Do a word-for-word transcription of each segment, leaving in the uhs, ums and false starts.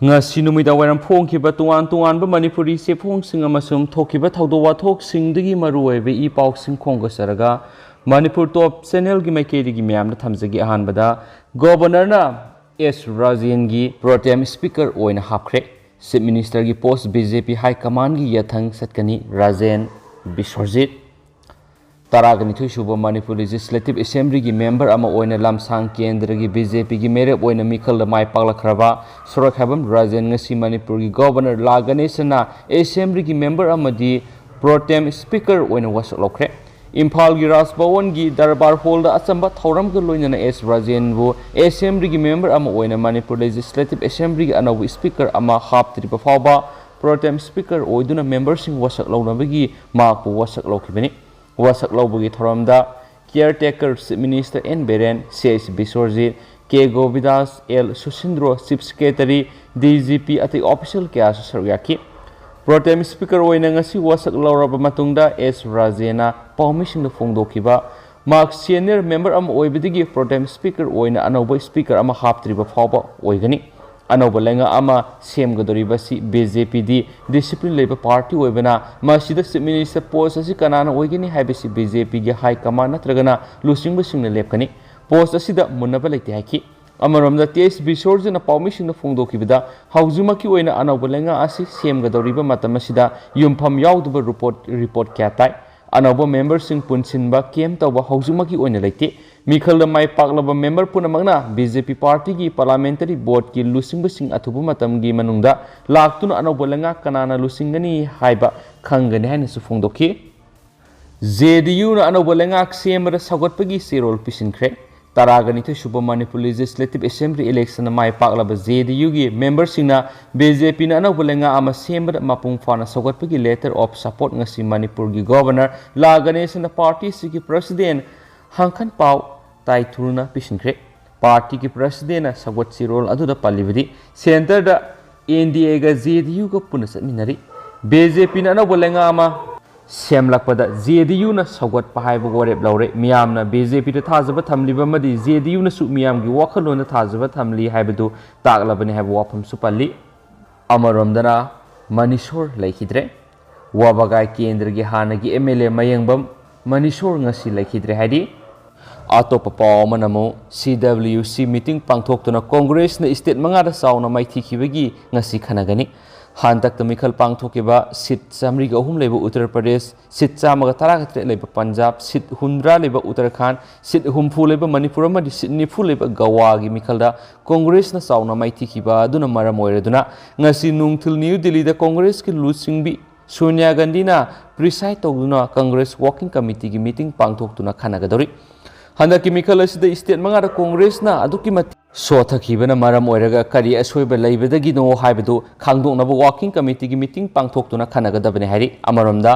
ꯉꯁꯤ ꯅꯨꯃꯤꯗꯥꯡ ꯋꯥꯏꯔꯝ ꯐꯣꯡꯈꯤꯕ ꯇꯣꯉꯥꯟ ꯇꯣꯉꯥꯟꯕ ꯃꯅꯤꯄꯨꯔꯤ ꯆꯦꯐꯣꯡꯁꯤꯡ ꯑꯃꯁꯨꯡ ꯊꯣꯛꯈꯤꯕ ꯊꯧꯗꯣꯛ ꯋꯥꯊꯣꯛꯁꯤꯡꯗꯒꯤ ꯃꯔꯨꯑꯣꯏꯕ ꯏ ꯄꯥꯎꯁꯤꯡ ꯈꯣꯝꯒꯠꯆꯔꯒ ꯃꯅꯤꯄꯨꯔ ꯇꯣꯞ ꯆꯦꯅꯦꯜꯒꯤ ꯃꯥꯏꯀꯩꯗꯒꯤ ꯃꯌꯥꯝꯗ ꯊꯝꯖꯒꯦ꯫ ꯑꯍꯥꯟꯕꯗ, ꯒꯣꯕꯔꯅꯔꯅ ꯑꯦꯁ ꯔꯥꯖꯦꯟꯒꯤ ꯄ꯭ꯔꯣꯇꯦꯝ ꯁ꯭ꯄꯤꯀꯔ ꯑꯣꯏꯅ ꯍꯥꯞꯈ꯭ꯔꯦ꯫ ꯆꯤꯐ ꯃꯤꯅꯤꯁꯇꯔꯒꯤ ꯄꯣꯁ ꯕꯤ ꯖꯦ ꯄꯤ ꯍꯥꯏ ꯀꯃꯥꯟꯒꯤ ꯌꯥꯊꯪ ꯆꯠꯀꯅꯤ꯫ ꯔꯥꯖꯦꯟ ꯕꯤꯁ꯭ꯋꯖꯤꯠ꯫ ꯇꯔꯥꯒ ꯅꯤꯊꯣꯏ ꯁꯨꯕ ꯃꯅꯤꯄꯨꯔ ꯂꯦꯖꯤꯁꯂꯦꯇꯤꯚ ꯑꯦꯁꯦꯝꯕ꯭ꯂꯤꯒꯤ ꯃꯦꯝꯕꯔ ꯑꯃ ꯑꯣꯏꯅ ꯂꯝꯁꯥꯡ ꯀꯦꯟꯗ꯭ꯔꯒꯤ ꯕꯤ ꯖꯦ ꯄꯤꯒꯤ ꯃꯤꯔꯦꯞ ꯑꯣꯏꯅ ꯃꯤꯈꯜꯗ ꯃꯥꯏ ꯄꯥꯛꯂꯛꯈ꯭ꯔꯕ ꯁꯣꯔꯣꯛꯈꯥꯏꯕꯝ ꯔꯥꯖꯦꯟ ꯉꯁꯤ ꯃꯅꯤꯄꯨꯔꯒꯤ ꯒꯣꯕꯔꯅꯔ ꯂꯥ ꯒꯅꯦꯁꯟꯅ ꯑꯦꯁꯦꯝꯕ꯭ꯂꯤꯒꯤ ꯃꯦꯝꯕꯔ ꯑꯃꯗꯤ ꯄ꯭ꯔꯣꯇꯦꯝ ꯁ꯭ꯄꯤꯀꯔ ꯑꯣꯏꯅ ꯋꯥꯁꯛ ꯂꯧꯈ꯭ꯔꯦ꯫ ꯏꯝꯐꯥꯜꯒꯤ ꯔꯥꯖ ꯚꯋꯟꯒꯤ ꯗꯔꯕꯥꯔ ꯍꯣꯜꯗ ꯑꯆꯝꯕ ꯊꯧꯔꯝꯒ ꯂꯣꯏꯅꯅ ꯑꯦꯁ ꯔꯥꯖꯦꯟꯕꯨ ꯑꯦꯁꯦꯝꯕ꯭ꯂꯤꯒꯤ ꯃꯦꯝꯕꯔ ꯑꯃ ꯑꯣꯏꯅ ꯃꯅꯤꯄꯨꯔ ꯂꯦꯖꯤꯁꯂꯦꯇꯤꯚ ꯑꯦꯁꯦꯝꯕ꯭ꯂꯤꯒꯤ ꯑꯅꯧꯕ ꯁ꯭ꯄꯤꯀꯔ ꯑꯃ ꯍꯥꯞꯇ꯭ꯔꯤꯕ ꯐꯥꯎꯕ ꯄ꯭ꯔꯣꯇꯦꯝ ꯁ꯭ꯄꯤꯀꯔ ꯑꯣꯏꯗꯨꯅ ꯃꯦꯝꯕꯔꯁꯤꯡ ꯋꯥꯁꯛ ꯂꯧꯅꯕꯒꯤ ꯃꯍꯥꯛꯄꯨ ꯋꯥꯁꯛ ꯂꯧꯈꯤꯕꯅꯤ꯫ ꯋꯥꯁꯛ ꯂꯧꯕꯒꯤ ꯊꯧꯔꯝꯗ ꯀꯤꯌꯔ ꯇꯦꯀꯔ ꯆꯤꯐ ꯃꯤꯅꯤꯁꯇꯔ ꯑꯦꯟ ꯕꯤꯔꯦꯟ, ꯁꯤ ꯑꯩꯆ ꯕꯤꯁ꯭ꯋꯖꯤꯠ, ꯀꯦ ꯒꯣꯕꯤꯗꯥꯁ, L ꯁꯨꯁꯤꯟꯗ꯭ꯔꯣ, chief secretary, D G P, ꯑꯇꯩ ꯑꯣꯐꯤꯁꯤꯌꯦꯜ ꯀꯌꯥꯁꯨ ꯁꯔꯨꯛ ꯌꯥꯈꯤ꯫ ꯄ꯭ꯔꯣꯇꯦꯝ ꯁ꯭ꯄꯤꯀꯔ ꯑꯣꯏꯅ ꯉꯁꯤ ꯋꯥꯁꯛ ꯂꯧꯔꯕ ꯃꯇꯨꯡꯗ ꯑꯦꯁ ꯔꯥꯖꯦꯅ ꯄꯥꯎꯃꯤꯁꯤꯡꯗ ꯐꯣꯡꯗꯣꯛꯈꯤꯕ ꯃꯍꯥꯛ ꯁꯦꯅꯤꯌꯔ ꯃꯦꯝꯕꯔ ꯑꯃ ꯑꯣꯏꯕꯗꯒꯤ ꯄ꯭ꯔꯣꯇꯦꯝ ꯁ꯭ꯄꯤꯀꯔ ꯑꯣꯏꯅ ꯑꯅꯧꯕ ꯁ꯭ꯄꯤꯀꯔ ꯑꯃ ꯍꯥꯞꯇ꯭ꯔꯤꯕ ꯐꯥꯎꯕ ꯑꯣꯏꯒꯅꯤ꯫ ꯑꯅꯧꯕ ꯂꯩꯉꯥꯛ ꯑꯃ ꯁꯦꯝꯒꯗꯧꯔꯤꯕ ꯑꯁꯤ ꯕꯤ ꯖꯦ ꯄꯤꯗꯤ ꯗꯤꯁꯤꯄ꯭ꯂꯤꯟ ꯂꯩꯕ ꯄꯥꯔꯇꯤ ꯑꯣꯏꯕꯅ ꯃꯁꯤꯗ ꯆꯤꯐ ꯃꯤꯅꯤꯁꯇꯔ ꯄꯣꯁ ꯑꯁꯤ ꯀꯅꯥꯅ ꯑꯣꯏꯒꯅꯤ ꯍꯥꯏꯕꯁꯤ ꯕꯤ ꯖꯦ ꯄꯤꯒꯤ ꯍꯥꯏ ꯀꯃꯥꯟ ꯅꯠꯇ꯭ꯔꯒꯅ ꯂꯨꯆꯤꯡꯕꯁꯤꯡꯅ ꯂꯦꯞꯀꯅꯤ꯫ ꯄꯣꯁ ꯑꯁꯤꯗ ꯃꯨꯟꯅꯕ ꯂꯩꯇꯦ ꯍꯥꯏꯈꯤ꯫ ꯑꯃꯔꯣꯝꯗ ꯇꯤ ꯑꯩꯆ ꯕꯤꯁ꯭ꯋꯖꯤꯠꯅ ꯄꯥꯎꯃꯤꯁꯤꯡꯗ ꯐꯣꯡꯗꯣꯛꯈꯤꯕꯗ ꯍꯧꯖꯤꯛꯃꯛꯀꯤ ꯑꯣꯏꯅ ꯑꯅꯧꯕ ꯂꯩꯉꯥꯛ ꯑꯁꯤ ꯁꯦꯝꯒꯗꯧꯔꯤꯕ ꯃꯇꯝ ꯑꯁꯤꯗ ꯌꯨꯝꯐꯝ ꯌꯥꯎꯗꯕ ꯔꯤꯄꯣꯔꯠ, ꯔꯤꯄꯣꯔꯠ ꯀꯌꯥ ꯇꯥꯏ꯫ ꯑꯅꯧꯕ ꯃꯦꯝꯕꯔꯁꯤꯡ ꯄꯨꯟꯁꯤꯟꯕ ꯀꯦꯝ ꯇꯧꯕ ꯍꯧꯖꯤꯛꯃꯛꯀꯤ ꯑꯣꯏꯅ ꯂꯩꯇꯦ꯫ ꯃꯤꯈꯜꯗ ꯃꯥꯏ ꯄꯥꯛꯂꯕ ꯃꯦꯝꯕꯔ ꯄꯨꯝꯅꯃꯛꯅ ꯕꯤ ꯖꯦ ꯄꯤ ꯄꯥꯔꯇꯤꯒꯤ ꯄꯥꯔꯂꯥꯃꯦꯟꯇꯔꯤ ꯕꯣꯔꯗꯀꯤ ꯂꯨꯆꯤꯡꯕꯁꯤꯡ ꯑꯊꯨꯕ ꯃꯇꯝꯒꯤ ꯃꯅꯨꯡꯗ ꯂꯥꯛꯇꯨꯅ ꯑꯅꯧꯕ ꯂꯩꯉꯥꯛ ꯀꯅꯥꯅ ꯂꯨꯆꯤꯡꯒꯅꯤ ꯍꯥꯏꯕ ꯈꯪꯒꯅꯤ ꯍꯥꯏꯅꯁꯨ ꯐꯣꯡꯗꯣꯛꯈꯤ꯫ ꯖꯦ ꯗꯤ ꯌꯨꯅ ꯑꯅꯧꯕ ꯂꯩꯉꯥꯛ ꯁꯦꯝꯕꯗ ꯁꯧꯒꯠꯄꯒꯤ ꯆꯦꯔꯣꯜ ꯄꯤꯁꯤꯟꯈ꯭ꯔꯦ꯫ ꯇꯔꯥꯒ ꯅꯤꯊꯣꯏ ꯁꯨꯕ ꯃꯅꯤꯄꯨꯔ ꯂꯦꯖꯤꯁꯂꯦꯇꯤꯚ ꯑꯦꯁꯦꯝꯕ꯭ꯂꯤ ꯏꯂꯦꯛꯁꯟꯗ ꯃꯥꯏ ꯄꯥꯛꯂꯕ ꯖꯦ ꯗꯤ ꯌꯨꯒꯤ ꯃꯦꯝꯕꯔꯁꯤꯡꯅ ꯕꯤ ꯖꯦ ꯄꯤꯅ ꯑꯅꯧꯕ ꯂꯩꯉꯥꯛ ꯑꯃ ꯁꯦꯝꯕꯗ ꯃꯄꯨꯡ ꯐꯥꯅ ꯁꯧꯒꯠꯄꯒꯤ ꯂꯦꯇꯔ ꯑꯣꯐ ꯁꯄꯣꯔꯠ ꯉꯁꯤ ꯃꯅꯤꯄꯨꯔꯒꯤ ꯒꯣꯕꯔꯅꯔ ꯂꯥ ꯒꯅꯦꯁꯟꯅ ꯄꯥꯔꯇꯤ ꯑꯁꯤꯒꯤ ꯄ꯭ꯔꯁꯤꯗꯦꯟ ꯍꯪꯈꯟꯄꯥꯎ ꯇꯥꯏꯊꯨꯔꯅ ꯄꯤꯁꯤꯟꯈ꯭ꯔꯦ꯫ ꯄꯥꯔꯇꯤꯒꯤ ꯄ꯭ꯔꯁꯤꯗꯦꯟꯅ ꯁꯧꯒꯠ ꯆꯦꯔꯣꯜ ꯑꯗꯨꯗ ꯄꯜꯂꯤꯕꯗꯤ ꯁꯦꯟꯇꯔꯗ ꯑꯦꯟ ꯗꯤ ꯑꯦꯒ ꯖꯦ ꯗꯤ ꯌꯨꯒ ꯄꯨꯟꯅ ꯆꯠꯃꯤꯟꯅꯔꯤ꯫ ꯕꯤ ꯖꯦ ꯄꯤꯅ ꯑꯅꯧꯕ ꯂꯩꯉꯥꯛ ꯑꯃ ꯁꯦꯝꯂꯛꯄꯗ ꯖꯦ ꯗꯤ ꯌꯨꯅ ꯁꯧꯒꯠꯄ ꯍꯥꯏꯕ ꯋꯥꯔꯦꯞ ꯂꯧꯔꯦ꯫ ꯃꯤꯌꯥꯝꯅ ꯕꯤ ꯖꯦ ꯄꯤꯗ ꯊꯥꯖꯕ ꯊꯝꯂꯤꯕ ꯑꯃꯗꯤ ꯖꯦ ꯗꯤ ꯌꯨꯅꯁꯨ ꯃꯤꯌꯥꯝꯒꯤ ꯋꯥꯈꯜꯂꯣꯟꯗ ꯊꯥꯖꯕ ꯊꯝꯂꯤ ꯍꯥꯏꯕꯗꯨ ꯇꯥꯛꯂꯕꯅꯤ ꯍꯥꯏꯕ ꯋꯥꯐꯝꯁꯨ ꯄꯜꯂꯤ꯫ ꯑꯃꯔꯣꯝꯗꯅ ꯃꯅꯤꯁꯣꯔ ꯂꯩꯈꯤꯗ꯭ꯔꯦ꯫ ꯋꯥꯕꯒꯥꯏ ꯀꯦꯟꯗ꯭ꯔꯒꯤ ꯍꯥꯟꯅꯒꯤ ꯑꯦꯝ ꯑꯦꯜ ꯑꯦ ꯃꯌꯦꯡꯕꯝ ꯃꯅꯤꯁꯣꯔ ꯉꯁꯤ ꯂꯩꯈꯤꯗ꯭ꯔꯦ ꯍꯥꯏꯔꯤ꯫ ꯑꯇꯣꯞꯄ ꯄꯥꯎ ꯑꯃꯅ ꯑꯃꯨꯛ ꯁꯤ ꯗꯕ꯭ꯂꯤꯌꯨ ꯁꯤ ꯃꯤꯇꯤꯡ ꯄꯥꯡꯊꯣꯛꯇꯨꯅ ꯀꯣꯡꯒ꯭ꯔꯦꯁꯅ ꯁ꯭ꯇꯦꯠ ꯃꯉꯥꯗ ꯆꯥꯎꯅ ꯃꯥꯏꯊꯤꯈꯤꯕꯒꯤ ꯉꯁꯤ ꯈꯟꯅꯒꯅꯤ꯫ ꯍꯟꯗꯛꯇ ꯃꯤꯈꯜ ꯄꯥꯡꯊꯣꯛꯈꯤꯕ ꯁꯤꯠ ꯆꯥꯃꯔꯤꯒ ꯑꯍꯨꯝ ꯂꯩꯕ ꯎꯠꯇꯔ ꯄ꯭ꯔꯗꯦꯁ, ꯁꯤꯠ ꯆꯥꯝꯃꯒ ꯇꯔꯥꯒ ꯇꯔꯦꯠ ꯂꯩꯕ ꯄꯟꯖꯥꯕ, ꯁꯤꯠ ꯍꯨꯝꯗ꯭ꯔꯥ ꯂꯩꯕ ꯎꯠꯇꯔꯈꯥꯟꯗ, ꯁꯤꯠ ꯍꯨꯝꯐꯨ ꯂꯩꯕ ꯃꯅꯤꯄꯨꯔ ꯑꯃꯗꯤ ꯁꯤꯠ ꯅꯤꯐꯨ ꯂꯩꯕ ꯒꯋꯥꯒꯤ ꯃꯤꯈꯜꯗ ꯀꯣꯡꯒ꯭ꯔꯦꯁꯅ ꯆꯥꯎꯅ ꯃꯥꯏꯊꯤꯈꯤꯕ ꯑꯗꯨꯅ ꯃꯔꯝ ꯑꯣꯏꯔꯗꯨꯅ ꯉꯁꯤ ꯅꯨꯡꯊꯤꯜ ꯅ꯭ꯌꯨ ꯗꯤꯜꯂꯤꯗ ꯀꯣꯡꯒ꯭ꯔꯦꯁꯀꯤ ꯂꯨꯆꯤꯡꯕꯤ ꯁꯣꯅꯤꯌꯥ ꯒꯥꯟꯙꯤꯅ ꯄ꯭ꯔꯤꯁꯥꯏꯗ ꯇꯧꯗꯨꯅ ꯀꯪꯒ꯭ꯔꯦꯁ ꯋꯥꯔꯀꯤꯡ ꯀꯃꯤꯇꯤꯒꯤ ꯃꯤꯇꯤꯡ ꯄꯥꯡꯊꯣꯛꯇꯨꯅ ꯈꯟꯅꯒꯗꯧꯔꯤ꯫ ꯍꯟꯗꯛꯀꯤ ꯃꯤꯈꯜ ꯑꯁꯤꯗ ꯁ꯭ꯇꯦꯠ ꯃꯉꯥꯗ ꯀꯣꯡꯒ꯭ꯔꯦꯁꯅ ꯑꯗꯨꯛꯀꯤ ꯃꯇꯤꯛ ꯁꯣꯊꯈꯤꯕꯅ ꯃꯔꯝ ꯑꯣꯏꯔꯒ ꯀꯔꯤ ꯑꯁꯣꯏꯕ ꯂꯩꯕꯗꯒꯤꯅꯣ ꯍꯥꯏꯕꯗꯨ ꯈꯪꯗꯣꯛꯅꯕ ꯋꯥꯔꯀꯤꯡ ꯀꯃꯤꯇꯤꯒꯤ ꯃꯤꯇꯤꯡ ꯄꯥꯡꯊꯣꯛꯇꯨꯅ ꯈꯟꯅꯒꯗꯕꯅꯤ ꯍꯥꯏꯔꯤ꯫ ꯑꯃꯔꯣꯝꯗ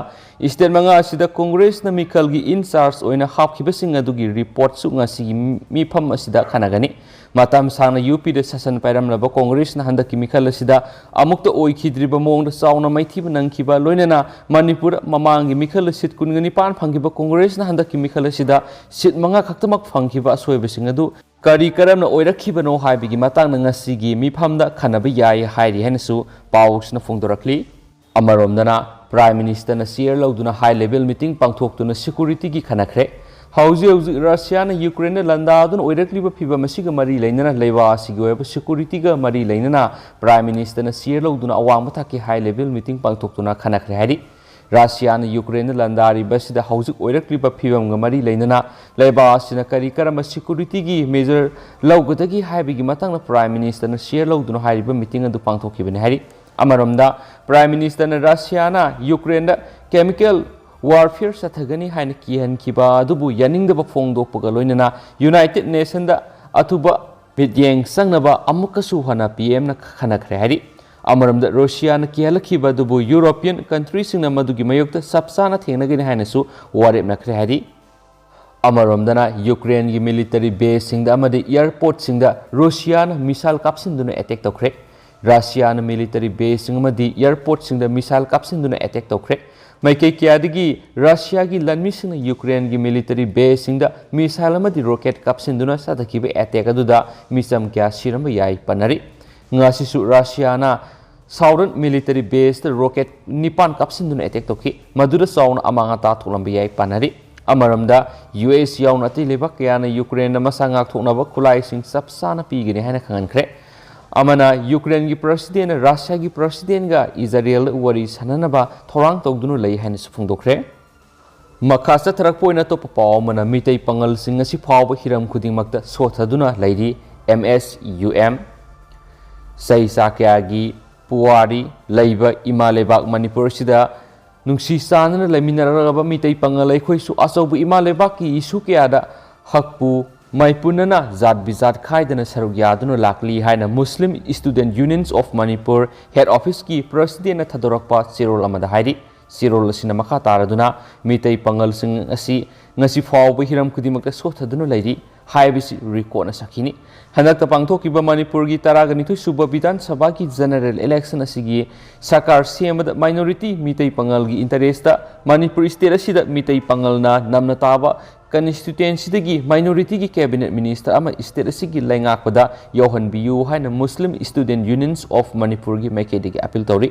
ꯁ꯭ꯇꯦꯠ ꯃꯉꯥ ꯑꯁꯤꯗ ꯀꯣꯡꯒ꯭ꯔꯦꯁꯅ ꯃꯤꯈꯜꯒꯤ ꯏꯟ ꯆꯥꯔꯖ ꯑꯣꯏꯅ ꯍꯥꯞꯈꯤꯕꯁꯤꯡ ꯑꯗꯨꯒꯤ ꯔꯤꯄꯣꯔꯠꯁꯨ ꯉꯁꯤꯒꯤ ꯃꯤꯐꯝ ꯑꯁꯤꯗ ꯈꯟꯅꯒꯅꯤ꯫ ꯃꯇꯝ ꯁꯥꯡꯅ ꯌꯨ ꯄꯤꯗ ꯁꯥꯁꯟ ꯄꯥꯏꯔꯝꯂꯕ ꯀꯣꯡꯒ꯭ꯔꯦꯁꯅ ꯍꯟꯗꯛꯀꯤ ꯃꯤꯈꯜ ꯑꯁꯤꯗ ꯑꯃꯨꯛꯇ ꯑꯣꯏꯈꯤꯗ꯭ꯔꯤꯕ ꯃꯑꯣꯡꯗ ꯆꯥꯎꯅ ꯃꯥꯏꯊꯤꯕ ꯅꯪꯈꯤꯕ, ꯂꯣꯏꯅꯅ ꯃꯅꯤꯄꯨꯔ ꯃꯃꯥꯡꯒꯤ ꯃꯤꯈꯜꯗ ꯁꯤꯠ ꯀꯨꯟꯒ ꯅꯤꯄꯥꯟ ꯐꯪꯈꯤꯕ ꯀꯣꯡꯒ꯭ꯔꯦꯁꯅ ꯍꯟꯗꯛꯀꯤ ꯃꯤꯈꯜ ꯑꯁꯤꯗ ꯁꯤꯠ ꯃꯉꯥ ꯈꯛꯇꯃꯛ ꯐꯪꯈꯤꯕ ꯑꯁꯣꯏꯕꯁꯤꯡ ꯑꯗꯨ ꯀꯔꯤ ꯀꯔꯝꯅ ꯑꯣꯏꯔꯛꯈꯤꯕꯅꯣ ꯍꯥꯏꯕꯒꯤ ꯃꯇꯥꯡꯗ ꯉꯁꯤꯒꯤ ꯃꯤꯐꯝꯗ ꯈꯟꯅꯕ ꯌꯥꯏ ꯍꯥꯏꯔꯤ ꯍꯥꯏꯅꯁꯨ ꯄꯥꯎꯁꯤꯅ ꯐꯣꯡꯗꯣꯔꯛꯂꯤ꯫ ꯑꯃꯔꯣꯝꯗꯅ ꯄ꯭ꯔꯥꯏꯝ ꯃꯤꯅꯤꯁꯇꯔꯅ ꯆꯤꯌꯔ ꯂꯧꯗꯨꯅ ꯍꯥꯏ ꯂꯦꯚꯦꯜ ꯃꯤꯇꯤꯡ ꯄꯥꯡꯊꯣꯛꯇꯨꯅ ꯁꯦꯀ꯭ꯌꯨꯔꯤꯇꯤꯒꯤ ꯈꯟꯅꯈ꯭ꯔꯦ꯫ ꯍꯧꯖꯤꯛ ꯍꯧꯖꯤꯛ ꯔꯁꯤꯌꯥꯅ ꯌꯨꯀ꯭ꯔꯦꯟꯗ ꯂꯥꯟꯗꯥꯗꯨꯅ ꯑꯣꯏꯔꯛꯂꯤꯕ ꯐꯤꯚꯝ ꯑꯁꯤꯒ ꯃꯔꯤ ꯂꯩꯅꯅ ꯂꯩꯕꯥꯛ ꯑꯁꯤꯒꯤ ꯑꯣꯏꯕ ꯁꯦꯀ꯭ꯌꯨꯔꯤꯇꯤꯒ ꯃꯔꯤ ꯂꯩꯅꯅ ꯄ꯭ꯔꯥꯏꯝ ꯃꯤꯅꯤꯁꯇꯔꯅ ꯆꯤꯌꯔ ꯂꯧꯗꯨꯅ ꯑꯋꯥꯡꯕ ꯊꯥꯛꯀꯤ ꯍꯥꯏ ꯂꯦꯚꯦꯜ ꯃꯤꯇꯤꯡ ꯄꯥꯡꯊꯣꯛꯇꯨꯅ ꯈꯟꯅꯈ꯭ꯔꯦ ꯍꯥꯏꯔꯤ꯫ ꯔꯁꯤꯌꯥꯅ ꯌꯨꯀ꯭ꯔꯦꯟꯗ ꯂꯥꯟꯗꯥꯔꯤꯕ ꯑꯁꯤꯗ ꯍꯧꯖꯤꯛ ꯑꯣꯏꯔꯛꯂꯤꯕ ꯐꯤꯚꯝꯒ ꯃꯔꯤ ꯂꯩꯅꯅ ꯂꯩꯕꯥꯛ ꯑꯁꯤꯅ ꯀꯔꯤ ꯀꯔꯝꯕ ꯁꯦꯀ꯭ꯌꯨꯔꯤꯇꯤꯒꯤ ꯃꯦꯖꯔ ꯂꯧꯒꯗꯒꯦ ꯍꯥꯏꯕꯒꯤ ꯃꯇꯥꯡꯗ ꯄ꯭ꯔꯥꯏꯝ ꯃꯤꯅꯤꯁꯇꯔꯅ ꯆꯤꯌꯔ ꯂꯧꯗꯨꯅ ꯍꯥꯏꯔꯤꯕ ꯃꯤꯇꯤꯡ ꯑꯗꯨ ꯄꯥꯡꯊꯣꯛꯈꯤꯕꯅꯤ ꯍꯥꯏꯔꯤ꯫ ꯑꯃꯔꯣꯝꯗ ꯄ꯭ꯔꯥꯏꯝ ꯃꯤꯅꯤꯁꯇꯔꯅ ꯔꯁꯤꯌꯥꯅ ꯌꯨꯀ꯭ꯔꯦꯟꯗ ꯀꯦꯃꯤꯀꯦꯜ ꯋꯥꯔꯐꯤꯌꯔ ꯆꯠꯊꯒꯅꯤ ꯍꯥꯏꯅ ꯀꯤꯍꯟꯈꯤꯕ ꯑꯗꯨꯕꯨ ꯌꯥꯅꯤꯡꯗꯕ ꯐꯣꯡꯗꯣꯛꯄꯒ ꯂꯣꯏꯅꯅ ꯌꯨꯅꯥꯏꯇꯦꯗ ꯅꯦꯁꯟꯗ ꯑꯊꯨꯕ ꯃꯤꯠꯌꯦꯡ ꯆꯪꯅꯕ ꯑꯃꯨꯛꯀꯁꯨ ꯍꯟꯅ ꯄꯤ ꯑꯦꯝꯅ ꯈꯟꯅꯈ꯭ꯔꯦ ꯍꯥꯏꯔꯤ꯫ ꯑꯃꯔꯣꯝꯗ ꯔꯨꯁꯤꯌꯥꯅ ꯀꯤꯍꯜꯂꯛꯈꯤꯕ ꯑꯗꯨꯕꯨ ꯌꯨꯔꯣꯄꯤꯌꯟ ꯀꯟꯇ꯭ꯔꯤꯁꯤꯡꯅ ꯃꯗꯨꯒꯤ ꯃꯥꯌꯣꯛꯇ ꯆꯞ ꯆꯥꯅ ꯊꯦꯡꯅꯒꯅꯤ ꯍꯥꯏꯅꯁꯨ ꯋꯥꯔꯦꯞꯅꯈ꯭ꯔꯦ ꯍꯥꯏꯔꯤ꯫ ꯑꯃꯔꯣꯝꯗꯅ ꯌꯨꯀ꯭ꯔꯦꯟꯒꯤ ꯃꯤꯂꯤꯇꯔꯤ ꯕꯦꯁꯁꯤꯡꯗ ꯑꯃꯗꯤ ꯑꯦꯌꯔꯄꯣꯔꯠꯁꯤꯡꯗ ꯔꯨꯁꯤꯌꯥꯅ ꯃꯤꯁꯥꯏꯜ ꯀꯥꯞꯁꯤꯟꯗꯨꯅ ꯑꯦꯇꯦꯛ ꯇꯧꯈ꯭ꯔꯦ꯫ ꯔꯁꯤꯌꯥꯅ ꯃꯤꯂꯤꯇꯔꯤ ꯕꯦꯁꯁꯤꯡ ꯑꯃꯗꯤ ꯑꯦꯌꯔꯄꯣꯔꯠꯁꯤꯡꯗ ꯃꯤꯁꯥꯏꯜ ꯀꯥꯞꯁꯤꯟꯗꯨꯅ ꯑꯦꯇꯦꯛ ꯇꯧꯈ꯭ꯔꯦ꯫ ꯃꯥꯏꯀꯩ ꯀꯌꯥꯗꯒꯤ ꯔꯁꯤꯌꯥꯒꯤ ꯂꯥꯟꯃꯤꯁꯤꯡꯅ ꯌꯨꯀ꯭ꯔꯦꯟꯒꯤ ꯃꯤꯂꯤꯇꯔꯤ ꯕꯦꯁꯁꯤꯡꯗ ꯃꯤꯁꯥꯏꯜ ꯑꯃꯗꯤ ꯔꯣꯀꯦꯠ ꯀꯥꯞꯁꯤꯟꯗꯨꯅ ꯆꯠꯊꯈꯤꯕ ꯑꯦꯇꯦꯛ ꯑꯗꯨꯗ ꯃꯤꯆꯝ ꯀꯌꯥ ꯁꯤꯔꯝꯕ ꯌꯥꯏ ꯄꯟꯅꯔꯤ꯫ ꯉꯁꯤꯁꯨ ꯔꯁꯤꯌꯥꯅ ꯁꯥꯎꯗꯔꯟ ꯃꯤꯂꯤꯇꯔꯤ ꯕꯦꯁꯇ ꯔꯣꯀꯦꯠ ꯅꯤꯄꯥꯟ ꯀꯥꯞꯁꯤꯟꯗꯨꯅ ꯑꯦꯇꯦꯛ ꯇꯧꯈꯤ꯫ ꯃꯗꯨꯗ ꯆꯥꯎꯅ ꯑꯃꯥꯡ ꯑꯇꯥ ꯊꯣꯛꯂꯝꯕ ꯌꯥꯏ ꯄꯟꯅꯔꯤ꯫ ꯑꯃꯔꯣꯝꯗ, ꯌꯨ ꯑꯦꯁ ꯌꯥꯎꯅ ꯑꯇꯩ ꯂꯩꯕꯥꯛ ꯀꯌꯥꯅ ꯌꯨꯀ꯭ꯔꯦꯟꯗ ꯃꯁꯥ ꯉꯥꯛꯊꯣꯛꯅꯕ ꯈꯨꯠꯂꯥꯏꯁꯤꯡ ꯆꯞ ꯆꯥꯅ ꯄꯤꯒꯅꯤ ꯍꯥꯏꯅ ꯈꯪꯍꯟꯈ꯭ꯔꯦ꯫ ꯑꯃꯅ ꯌꯨꯀ꯭ꯔꯦꯟꯒꯤ ꯄ꯭ꯔꯁꯤꯗꯦꯟꯅ ꯔꯁꯤꯌꯥꯒꯤ ꯄ꯭ꯔꯁꯤꯗꯦꯟꯒ ꯏꯖꯔꯦꯜꯗ ꯋꯥꯔꯤ ꯁꯥꯟꯅꯅꯕ ꯊꯧꯔꯥꯡ ꯇꯧꯗꯨꯅ ꯂꯩ ꯍꯥꯏꯅꯁꯨ ꯐꯣꯡꯗꯣꯛꯈ꯭ꯔꯦ꯫ ꯃꯈꯥ ꯆꯠꯊꯔꯛꯄ ꯑꯣꯏꯅ ꯑꯇꯣꯞꯄ ꯄꯥꯎ ꯑꯃꯅ, ꯃꯤꯇꯩ ꯄꯥꯉꯜꯁꯤꯡ ꯑꯁꯤ ꯐꯥꯎꯕ ꯍꯤꯔꯝ ꯈꯨꯗꯤꯡꯃꯛꯇ ꯁꯣꯠꯊꯗꯨꯅ ꯂꯩꯔꯤ꯫ M S U M. ꯆꯍꯤ ꯆꯥ ꯀꯌꯥꯒꯤ ꯄꯨꯋꯥꯔꯤ ꯂꯩꯕ ꯏꯃꯥ ꯂꯩꯕꯥꯛ ꯃꯅꯤꯄꯨꯔ ꯑꯁꯤꯗ ꯅꯨꯡꯁꯤ ꯆꯥꯟꯅꯅ ꯂꯩꯃꯤꯟꯅꯔꯛꯂꯕ ꯃꯤꯇꯩ ꯄꯥꯉꯜ ꯑꯩꯈꯣꯏꯁꯨ ꯑꯆꯧꯕ ꯏꯃꯥ ꯂꯩꯕꯥꯛꯀꯤ ꯏꯁꯨ ꯀꯌꯥꯗ ꯍꯛꯄꯨ ꯃꯥꯏꯄꯨꯅꯅ ꯖꯥꯠ ꯕꯤꯖꯥꯠ ꯈꯥꯏꯗꯅ ꯁꯔꯨꯛ ꯌꯥꯗꯨꯅ ꯂꯥꯛꯂꯤ ꯍꯥꯏꯅ Muslim Student Unions of Manipur head office ꯀꯤ ꯄ꯭ꯔꯁꯤꯗꯦꯟꯅ ꯊꯥꯗꯣꯔꯛꯄ ꯆꯦꯔꯣꯜ ꯑꯃꯗ ꯍꯥꯏꯔꯤ꯫ ꯆꯦꯔꯣꯜ ꯑꯁꯤꯅ ꯃꯈꯥ ꯇꯥꯔꯗꯨꯅ, ꯃꯤꯇꯩ ꯄꯥꯉꯜꯁꯤꯡ ꯑꯁꯤ ꯉꯁꯤ ꯐꯥꯎꯕ ꯍꯤꯔꯝ ꯈꯨꯗꯤꯡꯃꯛꯇ ꯁꯣꯠꯊꯗꯨꯅ ꯂꯩꯔꯤ ꯍꯥꯏꯕꯁꯤ ꯔꯦꯀꯣꯔꯠꯅ ꯁꯛꯈꯤꯅꯤ꯫ ꯍꯟꯗꯛꯇ ꯄꯥꯡꯊꯣꯛꯈꯤꯕ ꯃꯅꯤꯄꯨꯔꯒꯤ ꯇꯔꯥꯒ ꯅꯤꯊꯣꯏ ꯁꯨꯕ ꯕꯤꯙꯥꯟ ꯁꯚꯥꯒꯤ ꯖꯦꯅꯔꯦꯜ ꯏꯂꯦꯛꯁꯟ ꯑꯁꯤꯒꯤ ꯁꯔꯀꯥꯔ ꯁꯦꯝꯕꯗ ꯃꯥꯏꯅꯣꯔꯤꯇꯤ ꯃꯤꯇꯩ ꯄꯥꯉꯜꯒꯤ ꯏꯟꯇꯔꯦꯁꯇ ꯃꯅꯤꯄꯨꯔ ꯁ꯭ꯇꯦꯠ ꯑꯁꯤꯗ ꯃꯤꯇꯩ ꯄꯥꯉꯜꯅ ꯅꯝꯅ ꯇꯥꯕ ꯀꯟꯁꯇꯤꯇ꯭ꯌꯨꯑꯦꯟꯁꯤꯗꯒꯤ ꯃꯥꯏꯅꯣꯔꯤꯇꯤꯒꯤ ꯀꯦꯕꯤꯅꯦꯠ ꯃꯤꯅꯤꯁꯇꯔ ꯑꯃ ꯁ꯭ꯇꯦꯠ ꯑꯁꯤꯒꯤ ꯂꯩꯉꯥꯛꯄꯗ ꯌꯧꯍꯟꯕꯤꯌꯨ ꯍꯥꯏꯅ Muslim Student Unions of Manipur ꯒꯤ ꯃꯥꯏꯀꯩꯗꯒꯤ ꯑꯄꯤꯜ ꯇꯧꯔꯤ꯫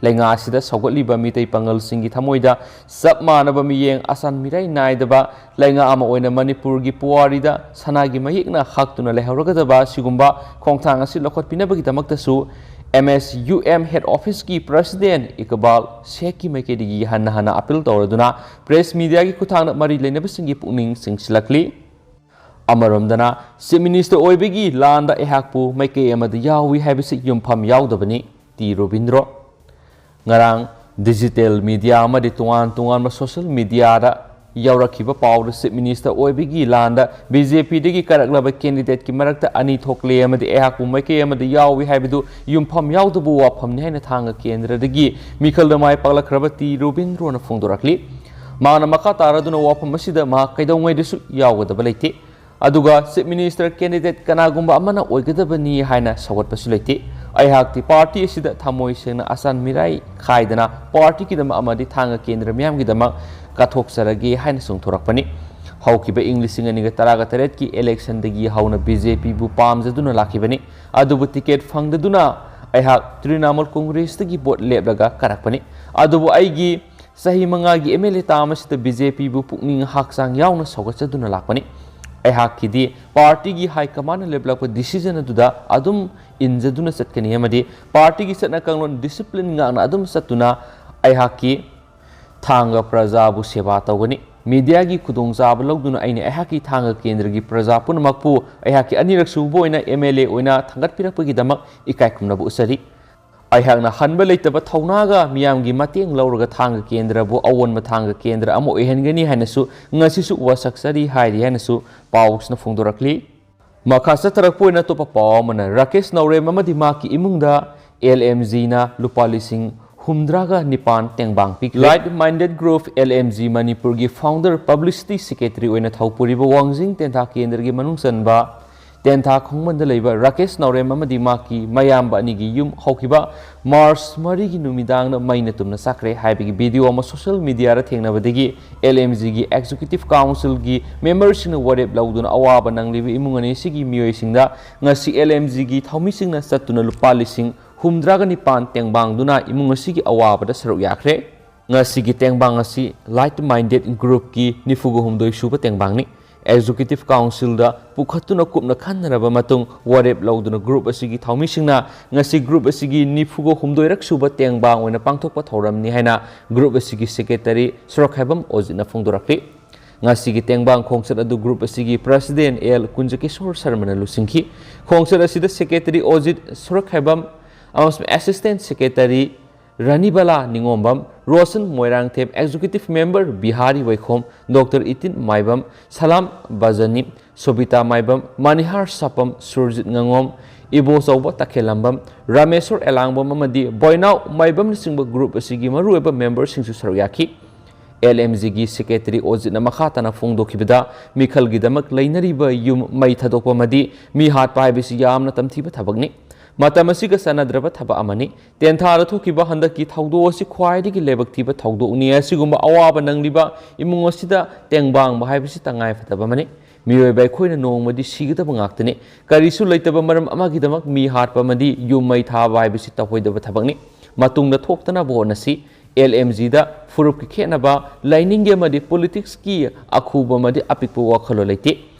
ꯂꯩꯉꯥꯛ ꯑꯁꯤꯗ ꯁꯧꯒꯠꯂꯤꯕ ꯃꯤꯇꯩ ꯄꯥꯉꯜꯁꯤꯡꯒꯤ ꯊꯃꯣꯏꯗ ꯆꯞ ꯃꯥꯟꯅꯕ ꯃꯤꯠꯌꯦꯡ, ꯑꯁꯥꯟ ꯃꯤꯔꯥꯏ ꯅꯥꯏꯗꯕ ꯂꯩꯉꯥꯛ ꯑꯃ ꯑꯣꯏꯅ ꯃꯅꯤꯄꯨꯔꯒꯤ ꯄꯨꯋꯥꯔꯤꯗ ꯁꯅꯥꯒꯤ ꯃꯌꯦꯛꯅ ꯍꯛꯇꯨꯅ ꯂꯩꯍꯧꯔꯒꯗꯕ ꯑꯁꯤꯒꯨꯝꯕ ꯈꯣꯡꯊꯥꯡ ꯑꯁꯤ ꯂꯧꯈꯠꯄꯤꯅꯕꯒꯤꯗꯃꯛꯇꯁꯨ M S U M head ꯑꯣꯐꯤꯁꯀꯤ ꯄ꯭ꯔꯁꯤꯗꯦꯟ ꯏꯀꯕꯥꯜ ꯁꯦꯈꯀꯤ ꯃꯥꯏꯀꯩꯗꯒꯤ ꯍꯟꯅ ꯍꯟꯅ ꯑꯄꯤꯜ ꯇꯧꯔꯗꯨꯅ ꯄ꯭ꯔꯦꯁ ꯃꯤꯗꯤꯌꯥꯒꯤ ꯈꯨꯠꯊꯥꯡꯗ ꯃꯔꯤ ꯂꯩꯅꯕꯁꯤꯡꯒꯤ ꯄꯨꯛꯅꯤꯡ ꯆꯤꯡꯁꯤꯜꯂꯛꯂꯤ꯫ ꯑꯃꯔꯣꯝꯗꯅ, ꯆꯤꯐ ꯃꯤꯅꯤꯁꯇꯔ ꯑꯣꯏꯕꯒꯤ ꯂꯥꯟꯗ ꯑꯩꯍꯥꯛꯄꯨ ꯃꯥꯏꯀꯩ ꯑꯃꯗ ꯌꯥꯎꯏ ꯍꯥꯏꯕꯁꯤ ꯌꯨꯝꯐꯝ ꯌꯥꯎꯗꯕꯅꯤ, ꯇꯤ ꯔꯣꯕꯤꯟꯗ꯭ꯔꯣ꯫ ꯉꯔꯥꯡ ꯗꯤꯖꯤꯇꯦꯜ ꯃꯤꯗꯤꯌꯥ ꯑꯃꯗꯤ ꯇꯣꯉꯥꯟ ꯇꯣꯉꯥꯟꯕ ꯁꯣꯁꯤꯌꯦꯜ ꯃꯤꯗꯤꯌꯥꯗ ꯌꯥꯎꯔꯛꯈꯤꯕ ꯄꯥꯎꯗ ꯆꯤꯐ ꯃꯤꯅꯤꯁꯇꯔ ꯑꯣꯏꯕꯒꯤ ꯂꯥꯟꯗ ꯕꯤ ꯖꯦ ꯄꯤꯗꯒꯤ ꯀꯥꯔꯛꯂꯕ ꯀꯦꯟꯗꯤꯗꯦꯠꯀꯤ ꯃꯔꯛꯇ ꯑꯅꯤ ꯊꯣꯛꯂꯦ ꯑꯃꯗꯤ ꯑꯩꯍꯥꯛꯄꯨ ꯃꯥꯏꯀꯩ ꯑꯃꯗ ꯌꯥꯎꯏ ꯍꯥꯏꯕꯗꯨ ꯌꯨꯝꯐꯝ ꯌꯥꯎꯗꯕ ꯋꯥꯐꯝꯅꯤ ꯍꯥꯏꯅ ꯊꯥꯡꯒ ꯀꯦꯟꯗ꯭ꯔꯗꯒꯤ ꯃꯤꯈꯜꯗ ꯃꯥꯏ ꯄꯥꯛꯂꯛꯈ꯭ꯔꯕ ꯇꯤ ꯔꯣꯕꯤꯟꯗ꯭ꯔꯣꯅ ꯐꯣꯡꯗꯣꯔꯛꯂꯤ꯫ ꯃꯍꯥꯛꯅ ꯃꯈꯥ ꯇꯥꯔꯗꯨꯅ ꯋꯥꯐꯝ ꯑꯁꯤꯗ ꯃꯍꯥꯛ ꯀꯩꯗꯧꯉꯩꯗꯁꯨ ꯌꯥꯎꯒꯗꯕ ꯂꯩꯇꯦ꯫ ꯑꯗꯨꯒ ꯆꯤꯐ ꯃꯤꯅꯤꯁꯇꯔ ꯀꯦꯟꯗꯤꯗꯦꯠ ꯀꯅꯥꯒꯨꯝꯕ ꯑꯃꯅ ꯑꯣꯏꯒꯗꯕꯅꯤ ꯍꯥꯏꯅ ꯁꯧꯒꯠꯄꯁꯨ ꯂꯩꯇꯦ꯫ ꯑꯩꯍꯥꯛꯇꯤ ꯄꯥꯔꯇꯤ ꯑꯁꯤꯗ ꯊꯃꯣꯏ ꯁꯦꯡꯅ ꯑꯁꯥꯟ ꯃꯤꯔꯥꯏ ꯈꯥꯏꯗꯅ ꯄꯥꯔꯇꯤꯒꯤꯗꯃꯛ ꯑꯃꯗꯤ ꯊꯥꯡꯒ ꯀꯦꯟꯗ꯭ꯔ ꯃꯤꯌꯥꯝꯒꯤꯗꯃꯛ ꯀꯠꯊꯣꯛꯆꯔꯒꯦ ꯍꯥꯏꯅ ꯆꯣꯡꯊꯣꯔꯛꯄꯅꯤ꯫ ꯍꯧꯈꯤꯕ ꯏꯪ ꯂꯤꯁꯤꯡ ꯑꯅꯤꯒ ꯇꯔꯥꯒ ꯇꯔꯦꯠꯀꯤ ꯏꯂꯦꯛꯁꯟꯗꯒꯤ ꯍꯧꯅ ꯕꯤ ꯖꯦ ꯄꯤꯕꯨ ꯄꯥꯝꯖꯗꯨꯅ ꯂꯥꯛꯈꯤꯕꯅꯤ꯫ ꯑꯗꯨꯕꯨ ꯇꯤꯀꯦꯠ ꯐꯪꯗꯗꯨꯅ ꯑꯩꯍꯥꯛ ꯇ꯭ꯔꯤꯅꯥꯃꯨꯜ ꯀꯣꯡꯒ꯭ꯔꯦꯁꯇꯒꯤ ꯚꯣꯠ ꯂꯦꯞꯂꯒ ꯀꯥꯔꯛꯄꯅꯤ꯫ ꯑꯗꯨꯕꯨ ꯑꯩꯒꯤ ꯆꯍꯤ ꯃꯉꯥꯒꯤ ꯑꯦꯝ ꯑꯦꯜ ꯑꯦ ꯇꯥꯝ ꯑꯁꯤꯗ ꯕꯤ ꯖꯦ ꯄꯤꯕꯨ ꯄꯨꯛꯅꯤꯡ ꯍꯛꯆꯥꯡ ꯌꯥꯎꯅ ꯁꯧꯒꯠꯆꯗꯨꯅ ꯂꯥꯛꯄꯅꯤ꯫ ꯑꯩꯍꯥꯛꯀꯤꯗꯤ ꯄꯥꯔꯇꯤꯒꯤ ꯍꯥꯏ ꯀꯃꯥꯟꯅ ꯂꯦꯞꯂꯛꯄ ꯗꯤꯁꯤꯖꯟ ꯑꯗꯨꯗ ꯑꯗꯨꯝ ꯏꯟꯖꯗꯨꯅ ꯆꯠꯀꯅꯤ ꯑꯃꯗꯤ ꯄꯥꯔꯇꯤꯒꯤ ꯆꯠꯅ ꯀꯥꯡꯂꯣꯟ ꯗꯤꯁꯤꯄ꯭ꯂꯤꯟ ꯉꯥꯛꯅ ꯑꯗꯨꯝ ꯆꯠꯇꯨꯅ ꯑꯩꯍꯥꯛꯀꯤ ꯊꯥꯡꯒ ꯄ꯭ꯔꯖꯥꯕꯨ ꯁꯦꯕꯥ ꯇꯧꯒꯅꯤ꯫ ꯃꯤꯗꯤꯌꯥꯒꯤ ꯈꯨꯗꯣꯡꯆꯥꯕ ꯂꯧꯗꯨꯅ ꯑꯩꯅ ꯑꯩꯍꯥꯛꯀꯤ ꯊꯥꯡꯒ ꯀꯦꯟꯗ꯭ꯔꯒꯤ ꯄ꯭ꯔꯖꯥ ꯄꯨꯝꯅꯃꯛꯄꯨ ꯑꯩꯍꯥꯛꯀꯤ ꯑꯅꯤꯔꯛ ꯁꯨꯕ ꯑꯣꯏꯅ ꯑꯦꯝ ꯑꯦꯜ ꯑꯦ ꯑꯣꯏꯅ ꯊꯥꯡꯒꯠꯄꯤꯔꯛꯄꯒꯤꯗꯃꯛ ꯏꯀꯥꯏ ꯈꯨꯝꯅꯕ ꯎꯠꯆꯔꯤ꯫ ꯑꯩꯍꯥꯛꯅ ꯍꯟꯕ ꯂꯩꯇꯕ ꯊꯧꯅꯥꯒ ꯃꯤꯌꯥꯝꯒꯤ ꯃꯇꯦꯡ ꯂꯧꯔꯒ ꯊꯥꯡꯒ ꯀꯦꯟꯗ꯭ꯔꯕꯨ ꯑꯑꯣꯟꯕ ꯊꯥꯡꯒ ꯀꯦꯟꯗ꯭ꯔ ꯑꯃ ꯑꯣꯏꯍꯟꯒꯅꯤ ꯍꯥꯏꯅꯁꯨ ꯉꯁꯤꯁꯨ ꯋꯥꯁꯛꯆꯔꯤ ꯍꯥꯏꯔꯤ ꯍꯥꯏꯅꯁꯨ ꯄꯥꯎꯁꯤꯅ ꯐꯣꯡꯗꯣꯔꯛꯂꯤ꯫ ꯃꯈꯥ ꯆꯠꯊꯔꯛꯄ ꯑꯣꯏꯅ ꯑꯇꯣꯞꯄ ꯄꯥꯎ ꯑꯃꯅ ꯔꯥꯀꯦꯁ ꯅꯥꯎꯔꯦꯝ ꯑꯃꯗꯤ ꯃꯍꯥꯛꯀꯤ ꯏꯃꯨꯡꯗ ꯑꯦꯜ ꯑꯦꯝ ꯖꯤꯅ ꯂꯨꯄꯥ ꯂꯤꯁꯤꯡ ꯍꯨꯝꯗ꯭ꯔꯥꯒ ꯅꯤꯄꯥꯟ ꯇꯦꯡꯕꯥꯡ ꯄꯤꯈ꯭ꯔꯦ꯫ Like Minded Group, L M G ꯃꯅꯤꯄꯨꯔꯒꯤ ꯐꯥꯎꯟꯗꯔ ꯄꯕ꯭ꯂꯤꯁꯤꯇꯤ ꯁꯦꯀ꯭ꯔꯦꯇꯔꯤ ꯑꯣꯏꯅ ꯊꯧꯄꯨꯔꯤꯕ ꯋꯥꯡꯖꯤꯡ ꯇꯦꯟꯊꯥ ꯀꯦꯟꯗ꯭ꯔꯒꯤ ꯃꯅꯨꯡ ꯆꯟꯕ ꯇꯦꯟꯊꯥ ꯈꯣꯡꯕꯟꯗ ꯂꯩꯕ ꯔꯥꯀꯦꯁ ꯅꯥꯎꯔꯦꯝ ꯑꯃꯗꯤ ꯃꯍꯥꯛꯀꯤ ꯃꯌꯥꯝꯕ ꯑꯅꯤꯒꯤ ꯌꯨꯝ ꯍꯧꯈꯤꯕ ꯃꯥꯔꯆ ꯃꯔꯤꯒꯤ ꯅꯨꯃꯤꯗꯥꯡꯗ ꯃꯩꯅ ꯇꯨꯝꯅ ꯆꯥꯛꯈ꯭ꯔꯦ ꯍꯥꯏꯕꯒꯤ ꯚꯤꯗꯤꯑꯣ ꯑꯃ ꯁꯣꯁꯤꯌꯦꯜ ꯃꯤꯗꯤꯌꯥꯗ ꯊꯦꯡꯅꯕꯗꯒꯤ ꯑꯦꯜ ꯑꯦꯝ ꯖꯤꯒꯤ ꯑꯦꯛꯖꯤꯀ꯭ꯌꯨꯇꯤꯚ ꯀꯥꯎꯟꯁꯤꯜꯒꯤ ꯃꯦꯝꯕꯔꯁꯤꯡꯅ ꯋꯥꯔꯦꯞ ꯂꯧꯗꯨꯅ ꯑꯋꯥꯕ ꯅꯪꯂꯤꯕ ꯏꯃꯨꯡ ꯑꯅꯤꯁꯤꯒꯤ ꯃꯤꯑꯣꯏꯁꯤꯡꯗ ꯉꯁꯤ ꯑꯦꯜ ꯑꯦꯝ ꯖꯤꯒꯤ ꯊꯧꯃꯤꯁꯤꯡꯅ ꯆꯠꯇꯨꯅ ꯂꯨꯄꯥ ꯂꯤꯁꯤꯡ ꯍꯨꯝꯗ꯭ꯔꯥꯒ ꯅꯤꯄꯥꯟ ꯇꯦꯡꯕꯥꯡꯗꯨꯅ ꯏꯃꯨꯡ ꯑꯁꯤꯒꯤ ꯑꯋꯥꯕꯗ ꯁꯔꯨꯛ ꯌꯥꯈ꯭ꯔꯦ꯫ ꯉꯁꯤꯒꯤ ꯇꯦꯡꯕꯥꯡ ꯑꯁꯤ Like Minded Groupꯀꯤ ꯅꯤꯐꯨꯒ ꯍꯨꯝꯗꯣꯏ ꯁꯨꯕ ꯇꯦꯡꯕꯥꯡꯅꯤ꯫ ꯑꯦꯛꯖꯤꯀ꯭ꯌꯨꯇꯤꯚ ꯀꯥꯎꯟꯁꯤꯜꯗ ꯄꯨꯈꯠꯇꯨꯅ ꯀꯨꯞꯅ ꯈꯟꯅꯔꯕ ꯃꯇꯨꯡ ꯋꯥꯔꯦꯞ ꯂꯧꯗꯨꯅ ꯒ꯭ꯔꯨꯞ ꯑꯁꯤꯒꯤ ꯊꯧꯃꯤꯁꯤꯡꯅ ꯉꯁꯤ ꯒ꯭ꯔꯨꯞ ꯑꯁꯤꯒꯤ ꯅꯤꯐꯨꯒ ꯍꯨꯝꯗꯣꯏꯔꯛ ꯁꯨꯕ ꯇꯦꯡꯕꯥꯡ ꯑꯣꯏꯅ ꯄꯥꯡꯊꯣꯛꯄ ꯊꯧꯔꯝꯅꯤ ꯍꯥꯏꯅ ꯒ꯭ꯔꯨꯞ ꯑꯁꯤꯒꯤ ꯁꯦꯀ꯭ꯔꯦꯇꯔꯤ ꯁꯨꯔꯛꯈꯥꯏꯕꯝ ꯑꯣꯖꯤꯠꯅ ꯐꯣꯡꯗꯣꯔꯛꯂꯤ꯫ ꯉꯁꯤꯒꯤ ꯇꯦꯡꯕꯥꯡ ꯈꯣꯡꯆꯠ ꯑꯗꯨ ꯒ꯭ꯔꯨꯞ ꯑꯁꯤꯒꯤ ꯄ꯭ꯔꯁꯤꯗꯦꯟ ꯑꯦꯜ ꯀꯨꯟꯖꯀꯤꯁꯣꯔ ꯁꯔꯃꯅ ꯂꯨꯆꯤꯡꯈꯤ꯫ ꯈꯣꯡꯆꯠ ꯑꯁꯤꯗ ꯁꯦꯀ꯭ꯔꯦꯇꯔꯤ ꯑꯣꯖꯤꯠ ꯁꯨꯔꯛꯈꯥꯏꯕꯝ ꯑꯃꯁꯨꯡ assistant secretary Ranibala Ningombam, Roshan Moirangthem, executive member Bihari Waikhom, doctor ꯏꯇꯤꯟ ꯃꯥꯏꯕꯝ, ꯁꯂꯥꯝ ꯕꯖꯅꯤ, ꯁꯣꯕꯤꯇꯥ ꯃꯥꯏꯕꯝ, ꯃꯅꯤꯍꯥꯔ ꯁꯥꯄꯝ, ꯁꯨꯔꯖꯤꯠ ꯉꯥꯉꯣꯝ, ꯏꯕꯣꯆꯧꯕ ꯇꯈꯦꯜꯂꯝꯕꯝ, ꯔꯥꯃꯦꯁꯣꯔ ꯑꯦꯂꯥꯡꯕꯝ ꯑꯃꯗꯤ ꯕꯣꯏꯅꯥꯎ ꯃꯥꯏꯕꯝꯅꯆꯤꯡꯕ ꯒ꯭ꯔꯨꯞ ꯑꯁꯤꯒꯤ ꯃꯔꯨꯑꯣꯏꯕ ꯃꯦꯝꯕꯔꯁꯤꯡꯁꯨ ꯁꯔꯨꯛ ꯌꯥꯈꯤ꯫ ꯑꯦꯜ ꯑꯦꯝ ꯖꯤꯒꯤ ꯁꯦꯀ꯭ꯔꯦꯇꯔꯤ ꯑꯣꯖꯤꯠꯅ ꯃꯈꯥ ꯇꯥꯅ ꯐꯣꯡꯗꯣꯛꯈꯤꯕꯗ, ꯃꯤꯈꯜꯒꯤꯗꯃꯛ ꯂꯩꯅꯔꯤꯕ ꯌꯨꯝ ꯃꯩ ꯊꯥꯗꯣꯛꯄ ꯑꯃꯗꯤ ꯃꯤ ꯍꯥꯠꯄ ꯍꯥꯏꯕꯁꯤ ꯌꯥꯝꯅ ꯇꯝꯊꯤꯕ ꯊꯕꯛꯅꯤ꯫ ꯃꯇꯝ ꯑꯁꯤꯒ ꯆꯥꯟꯅꯗ꯭ꯔꯕ ꯊꯕꯛ ꯑꯃꯅꯤ꯫ ꯇꯦꯟꯊꯥꯗ ꯊꯣꯛꯈꯤꯕ ꯍꯟꯗꯛꯀꯤ ꯊꯧꯗꯣꯛ ꯑꯁꯤ ꯈ꯭ꯋꯥꯏꯗꯒꯤ ꯂꯥꯏꯕꯛ ꯊꯤꯕ ꯊꯧꯗꯣꯛꯅꯤ꯫ ꯑꯁꯤꯒꯨꯝꯕ ꯑꯋꯥꯕ ꯅꯪꯂꯤꯕ ꯏꯃꯨꯡ ꯑꯁꯤꯗ ꯇꯦꯡꯕꯥꯡꯕ ꯍꯥꯏꯕꯁꯤ ꯇꯉꯥꯏꯐꯗꯕ ꯑꯃꯅꯤ꯫ ꯃꯤꯑꯣꯏꯕ ꯑꯩꯈꯣꯏꯅ ꯅꯣꯡꯃꯗꯤ ꯁꯤꯒꯗꯕ ꯉꯥꯛꯇꯅꯤ꯫ ꯀꯔꯤꯁꯨ ꯂꯩꯇꯕ ꯃꯔꯝ ꯑꯃꯒꯤꯗꯃꯛ ꯃꯤ ꯍꯥꯠꯄ ꯑꯃꯗꯤ ꯌꯨꯝ ꯃꯩ ꯊꯥꯕ ꯍꯥꯏꯕꯁꯤ ꯇꯧꯍꯩꯗꯕ ꯊꯕꯛꯅꯤ꯫ ꯃꯇꯨꯡꯗ ꯊꯣꯛꯇꯅꯕ ꯍꯣꯠꯅꯁꯤ꯫ ꯑꯦꯜ ꯑꯦꯝ ꯖꯤꯗ ꯐꯨꯔꯨꯞꯀꯤ ꯈꯦꯠꯅꯕ, ꯂꯥꯏꯅꯤꯡꯒꯤ ꯑꯃꯗꯤ ꯄꯣꯂꯤꯇꯤꯛꯁꯀꯤ ꯑꯈꯨꯕ ꯑꯃꯗꯤ ꯑꯄꯤꯛꯄ ꯋꯥꯈꯜꯂꯣꯟ ꯂꯩꯇꯦ꯫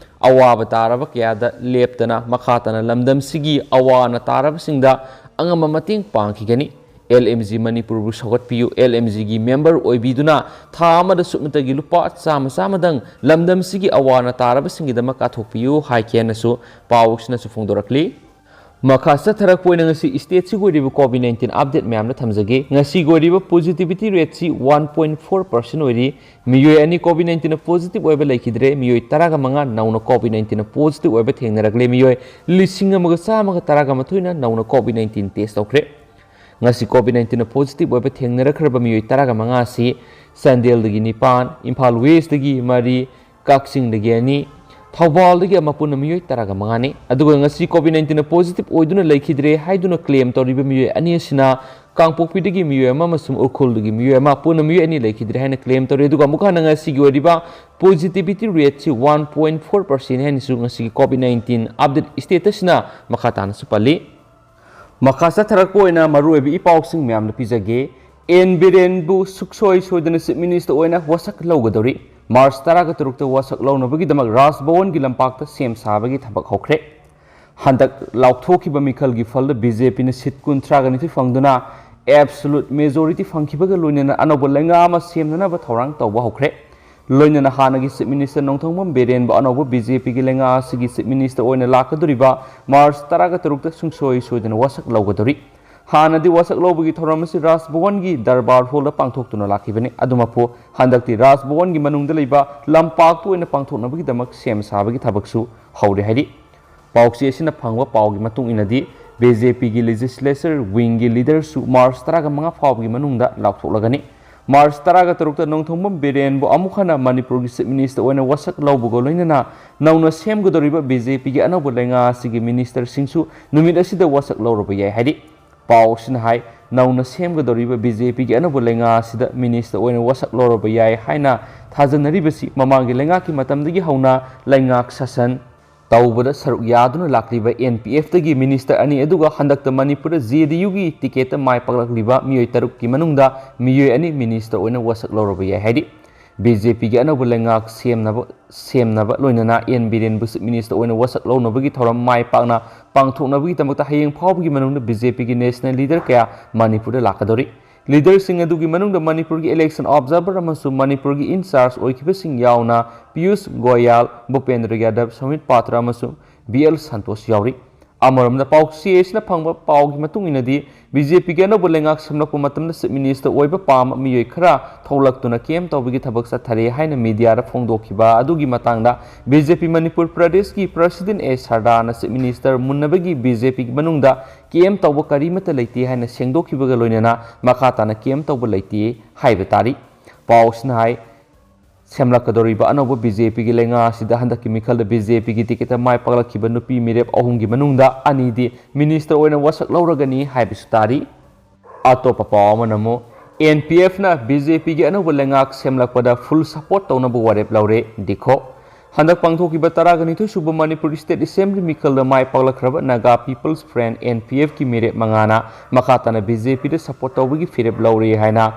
ꯑꯋꯥꯕ ꯇꯥꯔꯕ ꯀꯌꯥꯗ ꯂꯦꯞꯇꯅ ꯃꯈꯥ ꯇꯥꯅ ꯂꯝꯗꯝꯁꯤꯒꯤ ꯑꯋꯥ ꯑꯅꯥ ꯇꯥꯔꯕꯁꯤꯡꯗ ꯑꯉꯝꯕ ꯃꯇꯦꯡ ꯄꯥꯡꯈꯤꯒꯅꯤ꯫ ꯑꯦꯜ ꯑꯦꯝ ꯖꯤ ꯃꯅꯤꯄꯨꯔꯕꯨ ꯁꯧꯒꯠꯄꯤꯌꯨ꯫ ꯑꯦꯜ ꯑꯦꯝ ꯖꯤꯒꯤ ꯃꯦꯝꯕꯔ ꯑꯣꯏꯕꯤꯗꯨꯅ ꯊꯥ ꯑꯃꯗ ꯁꯨꯞꯅꯇꯒꯤ ꯂꯨꯄꯥ ꯆꯥꯝꯃ ꯆꯥꯝꯃꯗꯪ ꯂꯝꯗꯝꯁꯤꯒꯤ ꯑꯋꯥ ꯑꯅꯥ ꯇꯥꯔꯕꯁꯤꯡꯒꯤꯗꯃꯛ ꯀꯥꯊꯣꯛꯄꯤꯌꯨ ꯍꯥꯏꯈꯤ ꯍꯥꯏꯅꯁꯨ ꯄꯥꯎꯁꯤꯅꯁꯨ ꯐꯣꯡꯗꯣꯔꯛꯂꯤ꯫ ꯃꯈꯥ ꯆꯠꯊꯔꯛꯄ ꯑꯣꯏꯅ ꯉꯁꯤ ꯁ꯭ꯇꯦꯠꯁꯤꯒꯤ ꯑꯣꯏꯔꯤꯕ ꯀꯣꯚꯤꯗ ꯅꯥꯏꯟꯇꯤꯟ ꯑꯞꯗꯦꯠ ꯃꯌꯥꯝꯗ ꯊꯝꯖꯒꯦ꯫ ꯉꯁꯤꯒꯤ ꯑꯣꯏꯔꯤꯕ ꯄꯣꯖꯤꯇꯤꯚꯤꯇꯤ ꯔꯦꯠꯁꯤ ꯋꯥꯟ ꯄꯣꯏꯟ ꯐꯣꯔ ꯄꯥꯔꯁꯦꯟ ꯑꯣꯏꯔꯤ꯫ ꯃꯤꯑꯣꯏ ꯑꯅꯤ ꯀꯣꯚꯤꯗ ꯅꯥꯏꯟꯇꯤꯟꯅ ꯄꯣꯖꯤꯇꯤꯚ ꯑꯣꯏꯕ ꯂꯩꯈꯤꯗ꯭ꯔꯦ꯫ ꯃꯤꯑꯣꯏ ꯇꯔꯥꯒ ꯃꯉꯥ ꯅꯧꯅ ꯀꯣꯚꯤꯗ ꯅꯥꯏꯟꯇꯤꯟꯅ ꯄꯣꯖꯤꯇꯤꯚ ꯑꯣꯏꯕ ꯊꯦꯡꯅꯔꯛꯂꯦ꯫ ꯃꯤꯑꯣꯏ ꯂꯤꯁꯤꯡ ꯑꯃꯒ ꯆꯥꯝꯃꯒ ꯇꯔꯥꯒ ꯃꯥꯊꯣꯏꯅ ꯅꯧꯅ ꯀꯣꯚꯤꯗ ꯅꯥꯏꯟꯇꯤꯟ ꯇꯦꯁ ꯇꯧꯈ꯭ꯔꯦ꯫ ꯉꯁꯤ ꯀꯣꯚꯤꯗ ꯅꯥꯏꯟꯇꯤꯟꯅ ꯄꯣꯖꯤꯇꯤꯚ ꯑꯣꯏꯕ ꯊꯦꯡꯅꯔꯛꯈ꯭ꯔꯕ ꯃꯤꯑꯣꯏ ꯇꯔꯥꯒ ꯃꯉꯥ ꯑꯁꯤ ꯆꯥꯟꯗꯦꯜꯗꯒꯤ ꯅꯤꯄꯥꯟ, ꯏꯝꯐꯥꯜ ꯋꯦꯁꯇꯒꯤ ꯃꯔꯤ, ꯀꯛꯆꯤꯡꯗꯒꯤ ꯑꯅꯤ, ꯊꯧꯕꯥꯜꯗꯒꯤ ꯑꯃ, ꯄꯨꯟꯅ ꯃꯤꯑꯣꯏ ꯇꯔꯥꯒ ꯃꯉꯥꯅꯤ꯫ ꯑꯗꯨꯒ ꯉꯁꯤ ꯀꯣꯚꯤꯗ ꯅꯥꯏꯟꯇꯤꯟꯅ ꯄꯣꯖꯤꯇꯤꯚ ꯑꯣꯏꯗꯨꯅ ꯂꯩꯈꯤꯗ꯭ꯔꯦ ꯍꯥꯏꯗꯨꯅ ꯀ꯭ꯂꯦꯝ ꯇꯧꯔꯤꯕ ꯃꯤꯑꯣꯏ ꯑꯅꯤ ꯑꯁꯤꯅ ꯀꯥꯡꯄꯣꯛꯄꯤꯗꯒꯤ ꯃꯤꯑꯣꯏ ꯑꯃ ꯑꯃꯁꯨꯡ ꯎꯈ꯭ꯔꯨꯜꯗꯒꯤ ꯃꯤꯑꯣꯏ ꯑꯃ, ꯄꯨꯟꯅ ꯃꯤꯑꯣꯏ ꯑꯅꯤ ꯂꯩꯈꯤꯗ꯭ꯔꯦ ꯍꯥꯏꯅ ꯀ꯭ꯂꯦꯝ ꯇꯧꯔꯤ꯫ ꯑꯗꯨꯒ ꯑꯃꯨꯛ ꯍꯟꯅ ꯉꯁꯤꯒꯤ ꯑꯣꯏꯔꯤꯕ ꯄꯣꯖꯤꯇꯤꯚꯤꯇꯤ ꯔꯦꯠꯁꯤ ꯋꯥꯟ ꯄꯣꯏꯟ ꯐꯣꯔ ꯄꯥꯔꯁꯦꯟ ꯍꯥꯏꯅꯁꯨ ꯉꯁꯤꯒꯤ ꯀꯣꯚꯤꯗ ꯅꯥꯏꯟꯇꯤꯟ ꯑꯞꯗꯦꯠ ꯁ꯭ꯇꯦꯇꯁꯁꯤꯅ ꯃꯈꯥ ꯇꯥꯅꯁꯨ ꯄꯜꯂꯤ꯫ ꯃꯈꯥ ꯆꯠꯊꯔꯛꯄ ꯑꯣꯏꯅ ꯃꯔꯨꯑꯣꯏꯕ ꯏ ꯄꯥꯎꯁꯤꯡ ꯃꯌꯥꯝꯗ ꯄꯤꯖꯒꯦ꯫ ꯑꯦꯟ ꯕꯤꯔꯦꯟꯕꯨ ꯁꯨꯛꯁꯣꯏ ꯁꯣꯏꯗꯅ ꯆꯤꯐ ꯃꯤꯅꯤꯁꯇꯔ ꯑꯣꯏꯅ ꯋꯥꯁꯛ ꯂꯧꯒꯗꯧꯔꯤ꯫ ꯃꯥꯔꯆ ꯇꯔꯥꯒ ꯇꯔꯨꯛꯇ ꯋꯥꯁꯛ ꯂꯧꯅꯕꯒꯤꯗꯃꯛ ꯔꯥꯖ ꯚꯋꯟꯒꯤ ꯂꯝꯄꯥꯛꯇ ꯁꯦꯝ ꯁꯥꯕꯒꯤ ꯊꯕꯛ ꯍꯧꯈ꯭ꯔꯦ꯫ ꯍꯟꯗꯛ ꯂꯥꯎꯊꯣꯛꯈꯤꯕ ꯃꯤꯈꯜꯒꯤ ꯐꯜꯗ ꯕꯤ ꯖꯦ ꯄꯤꯅ ꯁꯤꯠ ꯀꯨꯟꯊ꯭ꯔꯥꯒ ꯅꯤꯊꯣꯏ ꯐꯪꯗꯨꯅ ꯑꯦꯕꯁꯣꯂꯨꯠ ꯃꯦꯖꯣꯔꯤꯇꯤ ꯐꯪꯈꯤꯕꯒ ꯂꯣꯏꯅꯅ ꯑꯅꯧꯕ ꯂꯩꯉꯥꯛ ꯑꯃ ꯁꯦꯝꯅꯅꯕ ꯊꯧꯔꯥꯡ ꯇꯧꯕ ꯍꯧꯈ꯭ꯔꯦ꯫ ꯂꯣꯏꯅꯅ ꯍꯥꯟꯅꯒꯤ ꯆꯤꯐ ꯃꯤꯅꯤꯁꯇꯔ ꯅꯣꯡꯊꯣꯝꯕꯝ ꯕꯤꯔꯦꯟꯕꯨ ꯑꯅꯧꯕ ꯕꯤ ꯖꯦ ꯄꯤꯒꯤ ꯂꯩꯉꯥꯛ ꯑꯁꯤꯒꯤ ꯆꯤꯐ ꯃꯤꯅꯤꯁꯇꯔ ꯑꯣꯏꯅ ꯂꯥꯛꯀꯗꯧꯔꯤꯕ ꯃꯥꯔꯆ ꯇꯔꯥꯒ ꯇꯔꯨꯛꯇ ꯁꯨꯡꯁꯣꯏ ꯁꯣꯏꯗꯅ ꯋꯥꯁꯛ ꯂꯧꯒꯗꯧꯔꯤ꯫ ꯍꯥꯟꯅꯗꯤ ꯋꯥꯁꯛ ꯂꯧꯕꯒꯤ ꯊꯧꯔꯝ ꯑꯁꯤ ꯔꯥꯖ ꯚꯋꯟꯒꯤ ꯗꯔꯕꯥꯔ ꯍꯣꯜꯗ ꯄꯥꯡꯊꯣꯛꯇꯨꯅ ꯂꯥꯛꯈꯤꯕꯅꯤ꯫ ꯑꯗꯨꯃꯛꯄꯨ ꯍꯟꯗꯛꯇꯤ ꯔꯥꯖ ꯚꯋꯟꯒꯤ ꯃꯅꯨꯡꯗ ꯂꯩꯕ ꯂꯝꯄꯥꯛꯇ ꯑꯣꯏꯅ ꯄꯥꯡꯊꯣꯛꯅꯕꯒꯤꯗꯃꯛ ꯁꯦꯝ ꯁꯥꯕꯒꯤ ꯊꯕꯛꯁꯨ ꯍꯧꯔꯦ ꯍꯥꯏꯔꯤ꯫ ꯄꯥꯎꯆꯦ ꯑꯁꯤꯅ ꯐꯪꯕ ꯄꯥꯎꯒꯤ ꯃꯇꯨꯡ ꯏꯟꯅꯗꯤ, ꯕꯤ ꯖꯦ ꯄꯤꯒꯤ ꯂꯦꯖꯤꯁꯂꯦꯆꯔ ꯋꯤꯡꯒꯤ ꯂꯤꯗꯔꯁꯨ ꯃꯥꯔꯆ ꯇꯔꯥꯒ ꯃꯉꯥ ꯐꯥꯎꯕꯒꯤ ꯃꯅꯨꯡꯗ ꯂꯥꯎꯊꯣꯛꯂꯒꯅꯤ꯫ ꯃꯥꯔꯆ ꯇꯔꯥꯒ ꯇꯔꯨꯛꯇ ꯅꯣꯡꯊꯣꯝꯕꯝ ꯕꯤꯔꯦꯟꯕꯨ ꯑꯃꯨꯛ ꯍꯟꯅ ꯃꯅꯤꯄꯨꯔꯒꯤ Chief Minister ꯑꯣꯏꯅ ꯋꯥꯁꯛ ꯂꯧꯕꯒ ꯂꯣꯏꯅꯅ ꯅꯧꯅ ꯁꯦꯝꯒꯗꯧꯔꯤꯕ BJPꯒꯤ ꯑꯅꯧꯕ ꯂꯩꯉꯥꯛ ꯑꯁꯤꯒꯤ ministerꯁꯤꯡꯁꯨ ꯅꯨꯃꯤꯠ ꯑꯁꯤꯗ ꯋꯥꯁꯛ ꯂꯧꯔꯕ ꯌꯥꯏ ꯍꯥꯏꯔꯤ꯫ ꯄꯥꯎ ꯑꯁꯤꯅ ꯍꯥꯏ, ꯅꯧꯅ ꯁꯦꯝꯒꯗꯧꯔꯤꯕ BJPꯒꯤ ꯑꯅꯧꯕ ꯂꯩꯉꯥꯛ ꯑꯁꯤꯗ minister ꯑꯣꯏꯅ ꯋꯥꯁꯛ ꯂꯧꯔꯕ ꯌꯥꯏ ꯍꯥꯏꯅ ꯊꯥꯖꯅꯔꯤꯕꯁꯤ ꯃꯃꯥꯡꯒꯤ ꯂꯩꯉꯥꯛꯀꯤ ꯃꯇꯝꯗꯒꯤ ꯍꯧꯅ ꯂꯩꯉꯥꯛ ꯁꯥꯁꯟ ꯇꯧꯕꯗ ꯁꯔꯨꯛ ꯌꯥꯗꯨꯅ ꯂꯥꯛꯂꯤꯕ NPFꯇꯒꯤ minister ꯑꯅꯤ, ꯑꯗꯨꯒ ꯍꯟꯗꯛꯇ ꯃꯅꯤꯄꯨꯔꯗ JDUꯒꯤ ticketꯇ ꯃꯥꯏ ꯄꯥꯛꯂꯛꯂꯤꯕ ꯃꯤꯑꯣꯏ ꯇꯔꯨꯛꯀꯤ ꯃꯅꯨꯡꯗ ꯃꯤꯑꯣꯏ ꯑꯅꯤ minister ꯑꯣꯏꯅ ꯋꯥꯁꯛ ꯂꯧꯔꯕ ꯌꯥꯏ ꯍꯥꯏꯔꯤ꯫ BJPꯒꯤ ꯑꯅꯧꯕ ꯂꯩꯉꯥꯛ ꯁꯦꯝꯅꯕ, ꯁꯦꯝꯅꯕ ꯂꯣꯏꯅꯅ N ꯕꯤꯔꯦꯟꯕꯨ Chief Minister ꯑꯣꯏꯅ ꯋꯥꯁꯛ ꯂꯧꯅꯕꯒꯤ ꯊꯧꯔꯝ ꯃꯥꯏ ꯄꯥꯛꯅ ꯄꯥꯡꯊꯣꯛꯅꯕꯒꯤꯗꯃꯛꯇ ꯍꯌꯦꯡ ꯐꯥꯎꯕꯒꯤ ꯃꯅꯨꯡꯗ BJPꯒꯤ national leader ꯀꯌꯥ ꯃꯅꯤꯄꯨꯔꯗ ꯂꯥꯛꯀꯗꯧꯔꯤ꯫ Leaderꯁꯤꯡ ꯑꯗꯨꯒꯤ ꯃꯅꯨꯡꯗ ꯃꯅꯤꯄꯨꯔꯒꯤ election observer ꯑꯃꯁꯨꯡ ꯃꯅꯤꯄꯨꯔꯒꯤ in charge ꯑꯣꯏꯈꯤꯕꯁꯤꯡ ꯌꯥꯎꯅ ꯄꯤꯌꯨꯁ ꯒꯣꯌꯥꯜ, ꯚꯨꯄꯦꯟꯗ꯭ꯔ ꯌꯥꯗꯕ, ꯁꯝꯕꯤꯠ ꯄꯥꯇ꯭ꯔ ꯑꯃꯁꯨꯡ B L ꯁꯟꯇꯣꯁ ꯌꯥꯎꯔꯤ꯫ ꯑꯃꯔꯣꯝꯗ, ꯄꯥꯎꯆꯦ ꯑꯁꯤꯅ ꯐꯪꯕ ꯄꯥꯎꯒꯤ ꯃꯇꯨꯡ ꯏꯟꯅꯗꯤ, BJPꯒꯤ ꯑꯅꯧꯕ ꯂꯩꯉꯥꯛ ꯁꯦꯝꯂꯛꯄ ꯃꯇꯝꯗ Chief Minister ꯑꯣꯏꯕ ꯄꯥꯝꯕ ꯃꯤꯑꯣꯏ ꯈꯔ ꯊꯣꯛꯂꯛꯇꯨꯅ camp ꯇꯧꯕꯒꯤ ꯊꯕꯛ ꯆꯠꯊꯔꯦ ꯍꯥꯏꯅ mediaꯗ ꯐꯣꯡꯗꯣꯛꯈꯤꯕ ꯑꯗꯨꯒꯤ ꯃꯇꯥꯡꯗ BJP ꯃꯅꯤꯄꯨꯔ ꯄ꯭ꯔꯗꯦꯁꯀꯤ president A ꯁꯔꯗꯥꯅ Chief Minister ꯃꯨꯟꯅꯕꯒꯤ BJPꯒꯤ ꯃꯅꯨꯡꯗ camp ꯇꯧꯕ ꯀꯔꯤꯃꯠꯇ ꯂꯩꯇꯦ ꯍꯥꯏꯅ ꯁꯦꯡꯗꯣꯛꯈꯤꯕꯒ ꯂꯣꯏꯅꯅ ꯃꯈꯥ ꯇꯥꯅ camp ꯇꯧꯕ ꯂꯩꯇꯦ ꯍꯥꯏꯕ ꯇꯥꯔꯤ꯫ ꯄꯥꯎꯁꯤꯅ ꯍꯥꯏ, ꯁꯦꯝꯂꯛꯀꯗꯧꯔꯤꯕ ꯑꯅꯧꯕ BJPꯒꯤ ꯂꯩꯉꯥꯛ ꯑꯁꯤꯗ ꯍꯟꯗꯛꯀꯤ ꯃꯤꯈꯜꯗ BJPꯒꯤ ticketꯇ ꯃꯥꯏ ꯄꯥꯛꯂꯛꯈꯤꯕ ꯅꯨꯄꯤ ꯃꯤꯔꯦꯞ ꯑꯍꯨꯝꯒꯤ ꯃꯅꯨꯡꯗ ꯑꯅꯤꯗꯤ minister ꯑꯣꯏꯅ ꯋꯥꯁꯛ ꯂꯧꯔꯒꯅꯤ ꯍꯥꯏꯕꯁꯨ ꯇꯥꯔꯤ꯫ ꯑꯇꯣꯞꯄ ꯄꯥꯎ ꯑꯃꯅ ꯑꯃꯨꯛ, NPFꯅ BJPꯒꯤ ꯑꯅꯧꯕ ꯂꯩꯉꯥꯛ ꯁꯦꯝꯂꯛꯄꯗ full support ꯇꯧꯅꯕ ꯋꯥꯔꯦꯞ ꯂꯧꯔꯦ, ꯗꯤꯈꯣ꯫ ꯍꯟꯗꯛ ꯄꯥꯡꯊꯣꯛꯈꯤꯕ ꯇꯔꯥꯒ ꯅꯤꯊꯣꯏ ꯁꯨꯕ ꯃꯅꯤꯄꯨꯔ State Assembly ꯃꯤꯈꯜꯗ ꯃꯥꯏ ꯄꯥꯛꯂꯛꯈ꯭ꯔꯕ Naga People's Front, NPFꯀꯤ ꯃꯤꯔꯦꯞ ꯃꯉꯥꯅ ꯃꯈꯥ ꯇꯥꯅ BJPꯗ support ꯇꯧꯕꯒꯤ ꯐꯤꯔꯦꯞ ꯂꯧꯔꯦ ꯍꯥꯏꯅ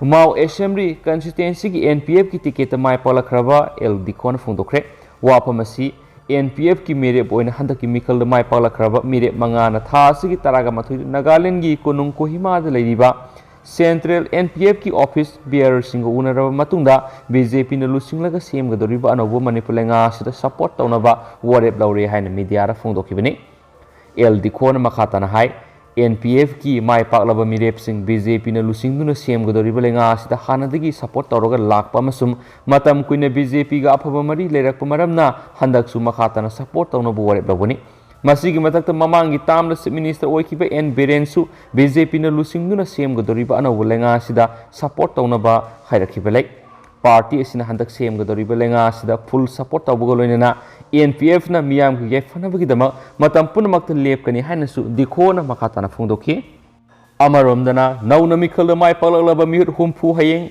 ꯃꯥꯎ Assembly Constituencyꯒꯤ NPFꯀꯤ ticketꯇ ꯃꯥꯏ ꯄꯥꯛꯂꯛꯈ꯭ꯔꯕ ꯑꯦꯜ ꯗꯤꯈꯣꯅ ꯐꯣꯡꯗꯣꯛꯈ꯭ꯔꯦ꯫ ꯋꯥꯐꯝ ꯑꯁꯤ NPFꯀꯤ ꯃꯤꯔꯦꯞ ꯑꯣꯏꯅ ꯍꯟꯗꯛꯀꯤ ꯃꯤꯈꯜꯗ ꯃꯥꯏ ꯄꯥꯛꯂꯛꯈ꯭ꯔꯕ ꯃꯤꯔꯦꯞ ꯃꯉꯥꯅ ꯊꯥ ꯑꯁꯤꯒꯤ ꯇꯔꯥꯒ ꯃꯥꯊꯣꯏꯗ ꯅꯥꯒꯥꯂꯦꯟꯗꯒꯤ ꯀꯣꯅꯨꯡ ꯀꯣꯍꯤꯃꯥꯗ ꯂꯩꯔꯤꯕ Central NPFꯀꯤ office bearerꯁꯤꯡꯒ ꯎꯅꯔꯕ ꯃꯇꯨꯡꯗ BJPꯅ ꯂꯨꯆꯤꯡꯂꯒ ꯁꯦꯝꯒꯗꯧꯔꯤꯕ ꯑꯅꯧꯕ ꯃꯅꯤꯄꯨꯔ ꯂꯩꯉꯥꯛ ꯑꯁꯤꯗ support ꯇꯧꯅꯕ ꯋꯥꯔꯦꯞ ꯂꯧꯔꯦ ꯍꯥꯏꯅ mediaꯗ ꯐꯣꯡꯗꯣꯛꯈꯤꯕꯅꯤ꯫ ꯑꯦꯜ ꯗꯤꯈꯣꯅ ꯃꯈꯥ ꯇꯥꯅ ꯍꯥꯏ, NPFꯀꯤ ꯃꯥꯏ ꯄꯥꯛꯂꯕ ꯃꯤꯔꯦꯞꯁꯤꯡ BJPꯅ ꯂꯨꯆꯤꯡꯗꯨꯅ ꯁꯦꯝꯒꯗꯧꯔꯤꯕ ꯂꯩꯉꯥꯛ ꯑꯁꯤꯗ ꯍꯥꯟꯅꯗꯒꯤ support ꯇꯧꯔꯒ ꯂꯥꯛꯄ ꯑꯃꯁꯨꯡ ꯃꯇꯝ ꯀꯨꯏꯅ BJPꯒ ꯑꯐꯕ ꯃꯔꯤ ꯂꯩꯔꯛꯄ ꯃꯔꯝꯅ ꯍꯟꯗꯛꯁꯨ ꯃꯈꯥ ꯇꯥꯅ support ꯇꯧꯅꯕ ꯋꯥꯔꯦꯞ ꯂꯧꯒꯅꯤ꯫ ꯃꯁꯤꯒꯤ ꯃꯊꯛꯇ ꯃꯃꯥꯡꯒꯤ ꯇꯥꯝꯗ Chief Minister ꯑꯣꯏꯈꯤꯕ ꯑꯦꯟ ꯕꯤꯔꯦꯟꯁꯨ ꯕꯤ ꯖꯦ ꯄꯤꯅ ꯂꯨꯆꯤꯡꯗꯨꯅ ꯁꯦꯝꯒꯗꯧꯔꯤꯕ ꯑꯅꯧꯕ ꯂꯩꯉꯥꯛ ꯑꯁꯤꯗ support ꯇꯧꯅꯕ ꯍꯥꯏꯔꯛꯈꯤꯕ ꯂꯩ꯫ Party ꯑꯁꯤꯅ ꯍꯟꯗꯛ ꯁꯦꯝꯒꯗꯧꯔꯤꯕ ꯂꯩꯉꯥꯛ ꯑꯁꯤꯗ full support ꯇꯧꯕꯒ ꯂꯣꯏꯅꯅ ꯑꯦꯟ ꯄꯤ ꯑꯦꯐꯅ ꯃꯤꯌꯥꯝꯒꯤ ꯌꯥꯏꯐꯅꯕꯒꯤꯗꯃꯛ ꯃꯇꯝ ꯄꯨꯝꯅꯃꯛꯇ ꯂꯦꯞꯀꯅꯤ ꯍꯥꯏꯅꯁꯨ ꯗꯤꯈꯣꯅ ꯃꯈꯥ ꯇꯥꯅ ꯐꯣꯡꯗꯣꯛꯈꯤ꯫ ꯑꯃꯔꯣꯝꯗꯅ ꯅꯧꯅ ꯃꯤꯈꯜꯗ ꯃꯥꯏ ꯄꯥꯛꯂꯛꯂꯕ ꯃꯤꯍꯨꯠ ꯍꯨꯝꯐꯨ ꯍꯌꯦꯡ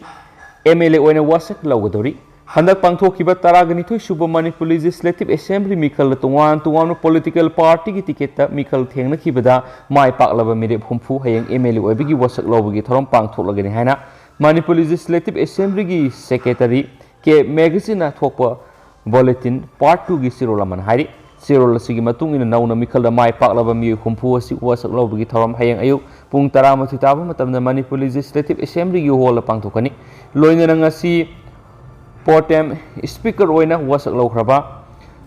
ꯑꯦꯝ ꯑꯦꯜ ꯑꯦ ꯑꯣꯏꯅ ꯋꯥꯁꯛ ꯂꯧꯒꯗꯧꯔꯤ꯫ ꯍꯟꯗꯛ ꯄꯥꯡꯊꯣꯛꯈꯤꯕ ꯇꯔꯥꯒ ꯅꯤꯊꯣꯏ ꯁꯨꯕ ꯃꯅꯤꯄꯨꯔ Legislative Assembly ꯃꯤꯈꯜꯗ ꯇꯣꯉꯥꯟ ꯇꯣꯉꯥꯟꯕ political partyꯒꯤ ticketꯇ ꯃꯤꯈꯜ ꯊꯦꯡꯅꯈꯤꯕꯗ ꯃꯥꯏ ꯄꯥꯛꯂꯕ ꯃꯤꯔꯦꯞ ꯍꯨꯝꯐꯨ ꯍꯌꯦꯡ ꯑꯦꯝ ꯑꯦꯜ ꯑꯦ ꯑꯣꯏꯕꯒꯤ ꯋꯥꯁꯛ ꯂꯧꯕꯒꯤ ꯊꯧꯔꯝ ꯄꯥꯡꯊꯣꯛꯂꯒꯅꯤ ꯍꯥꯏꯅ ꯃꯅꯤꯄꯨꯔ Legislative Assemblyꯒꯤ Secretary ꯀꯦ ꯃꯦꯒꯥꯖꯤꯟꯅ ꯊꯣꯛꯄ Bulletin Part twoꯒꯤ ꯆꯦꯔꯣꯜ ꯑꯃꯅ ꯍꯥꯏꯔꯤ꯫ ꯆꯦꯔꯣꯜ ꯑꯁꯤꯒꯤ ꯃꯇꯨꯡ ꯏꯟꯅ ꯅꯧꯅ ꯃꯤꯈꯜꯗ ꯃꯥꯏ ꯄꯥꯛꯂꯕ ꯃꯤꯑꯣꯏ ꯍꯨꯝꯐꯨ ꯑꯁꯤ ꯋꯥꯁꯛ ꯂꯧꯕꯒꯤ ꯊꯧꯔꯝ ꯍꯌꯦꯡ ꯑꯌꯨꯛ ꯄꯨꯡ ꯇꯔꯥꯃꯥꯊꯣꯏ ꯇꯥꯕ ꯃꯇꯝꯗ ꯃꯅꯤꯄꯨꯔ Legislative Assemblyꯒꯤ hallꯗ ꯄꯥꯡꯊꯣꯛꯀꯅꯤ꯫ ꯂꯣꯏꯅꯅ ꯉꯁꯤ pro tem speaker ꯑꯣꯏꯅ ꯋꯥꯁꯛ ꯂꯧꯈ꯭ꯔꯕ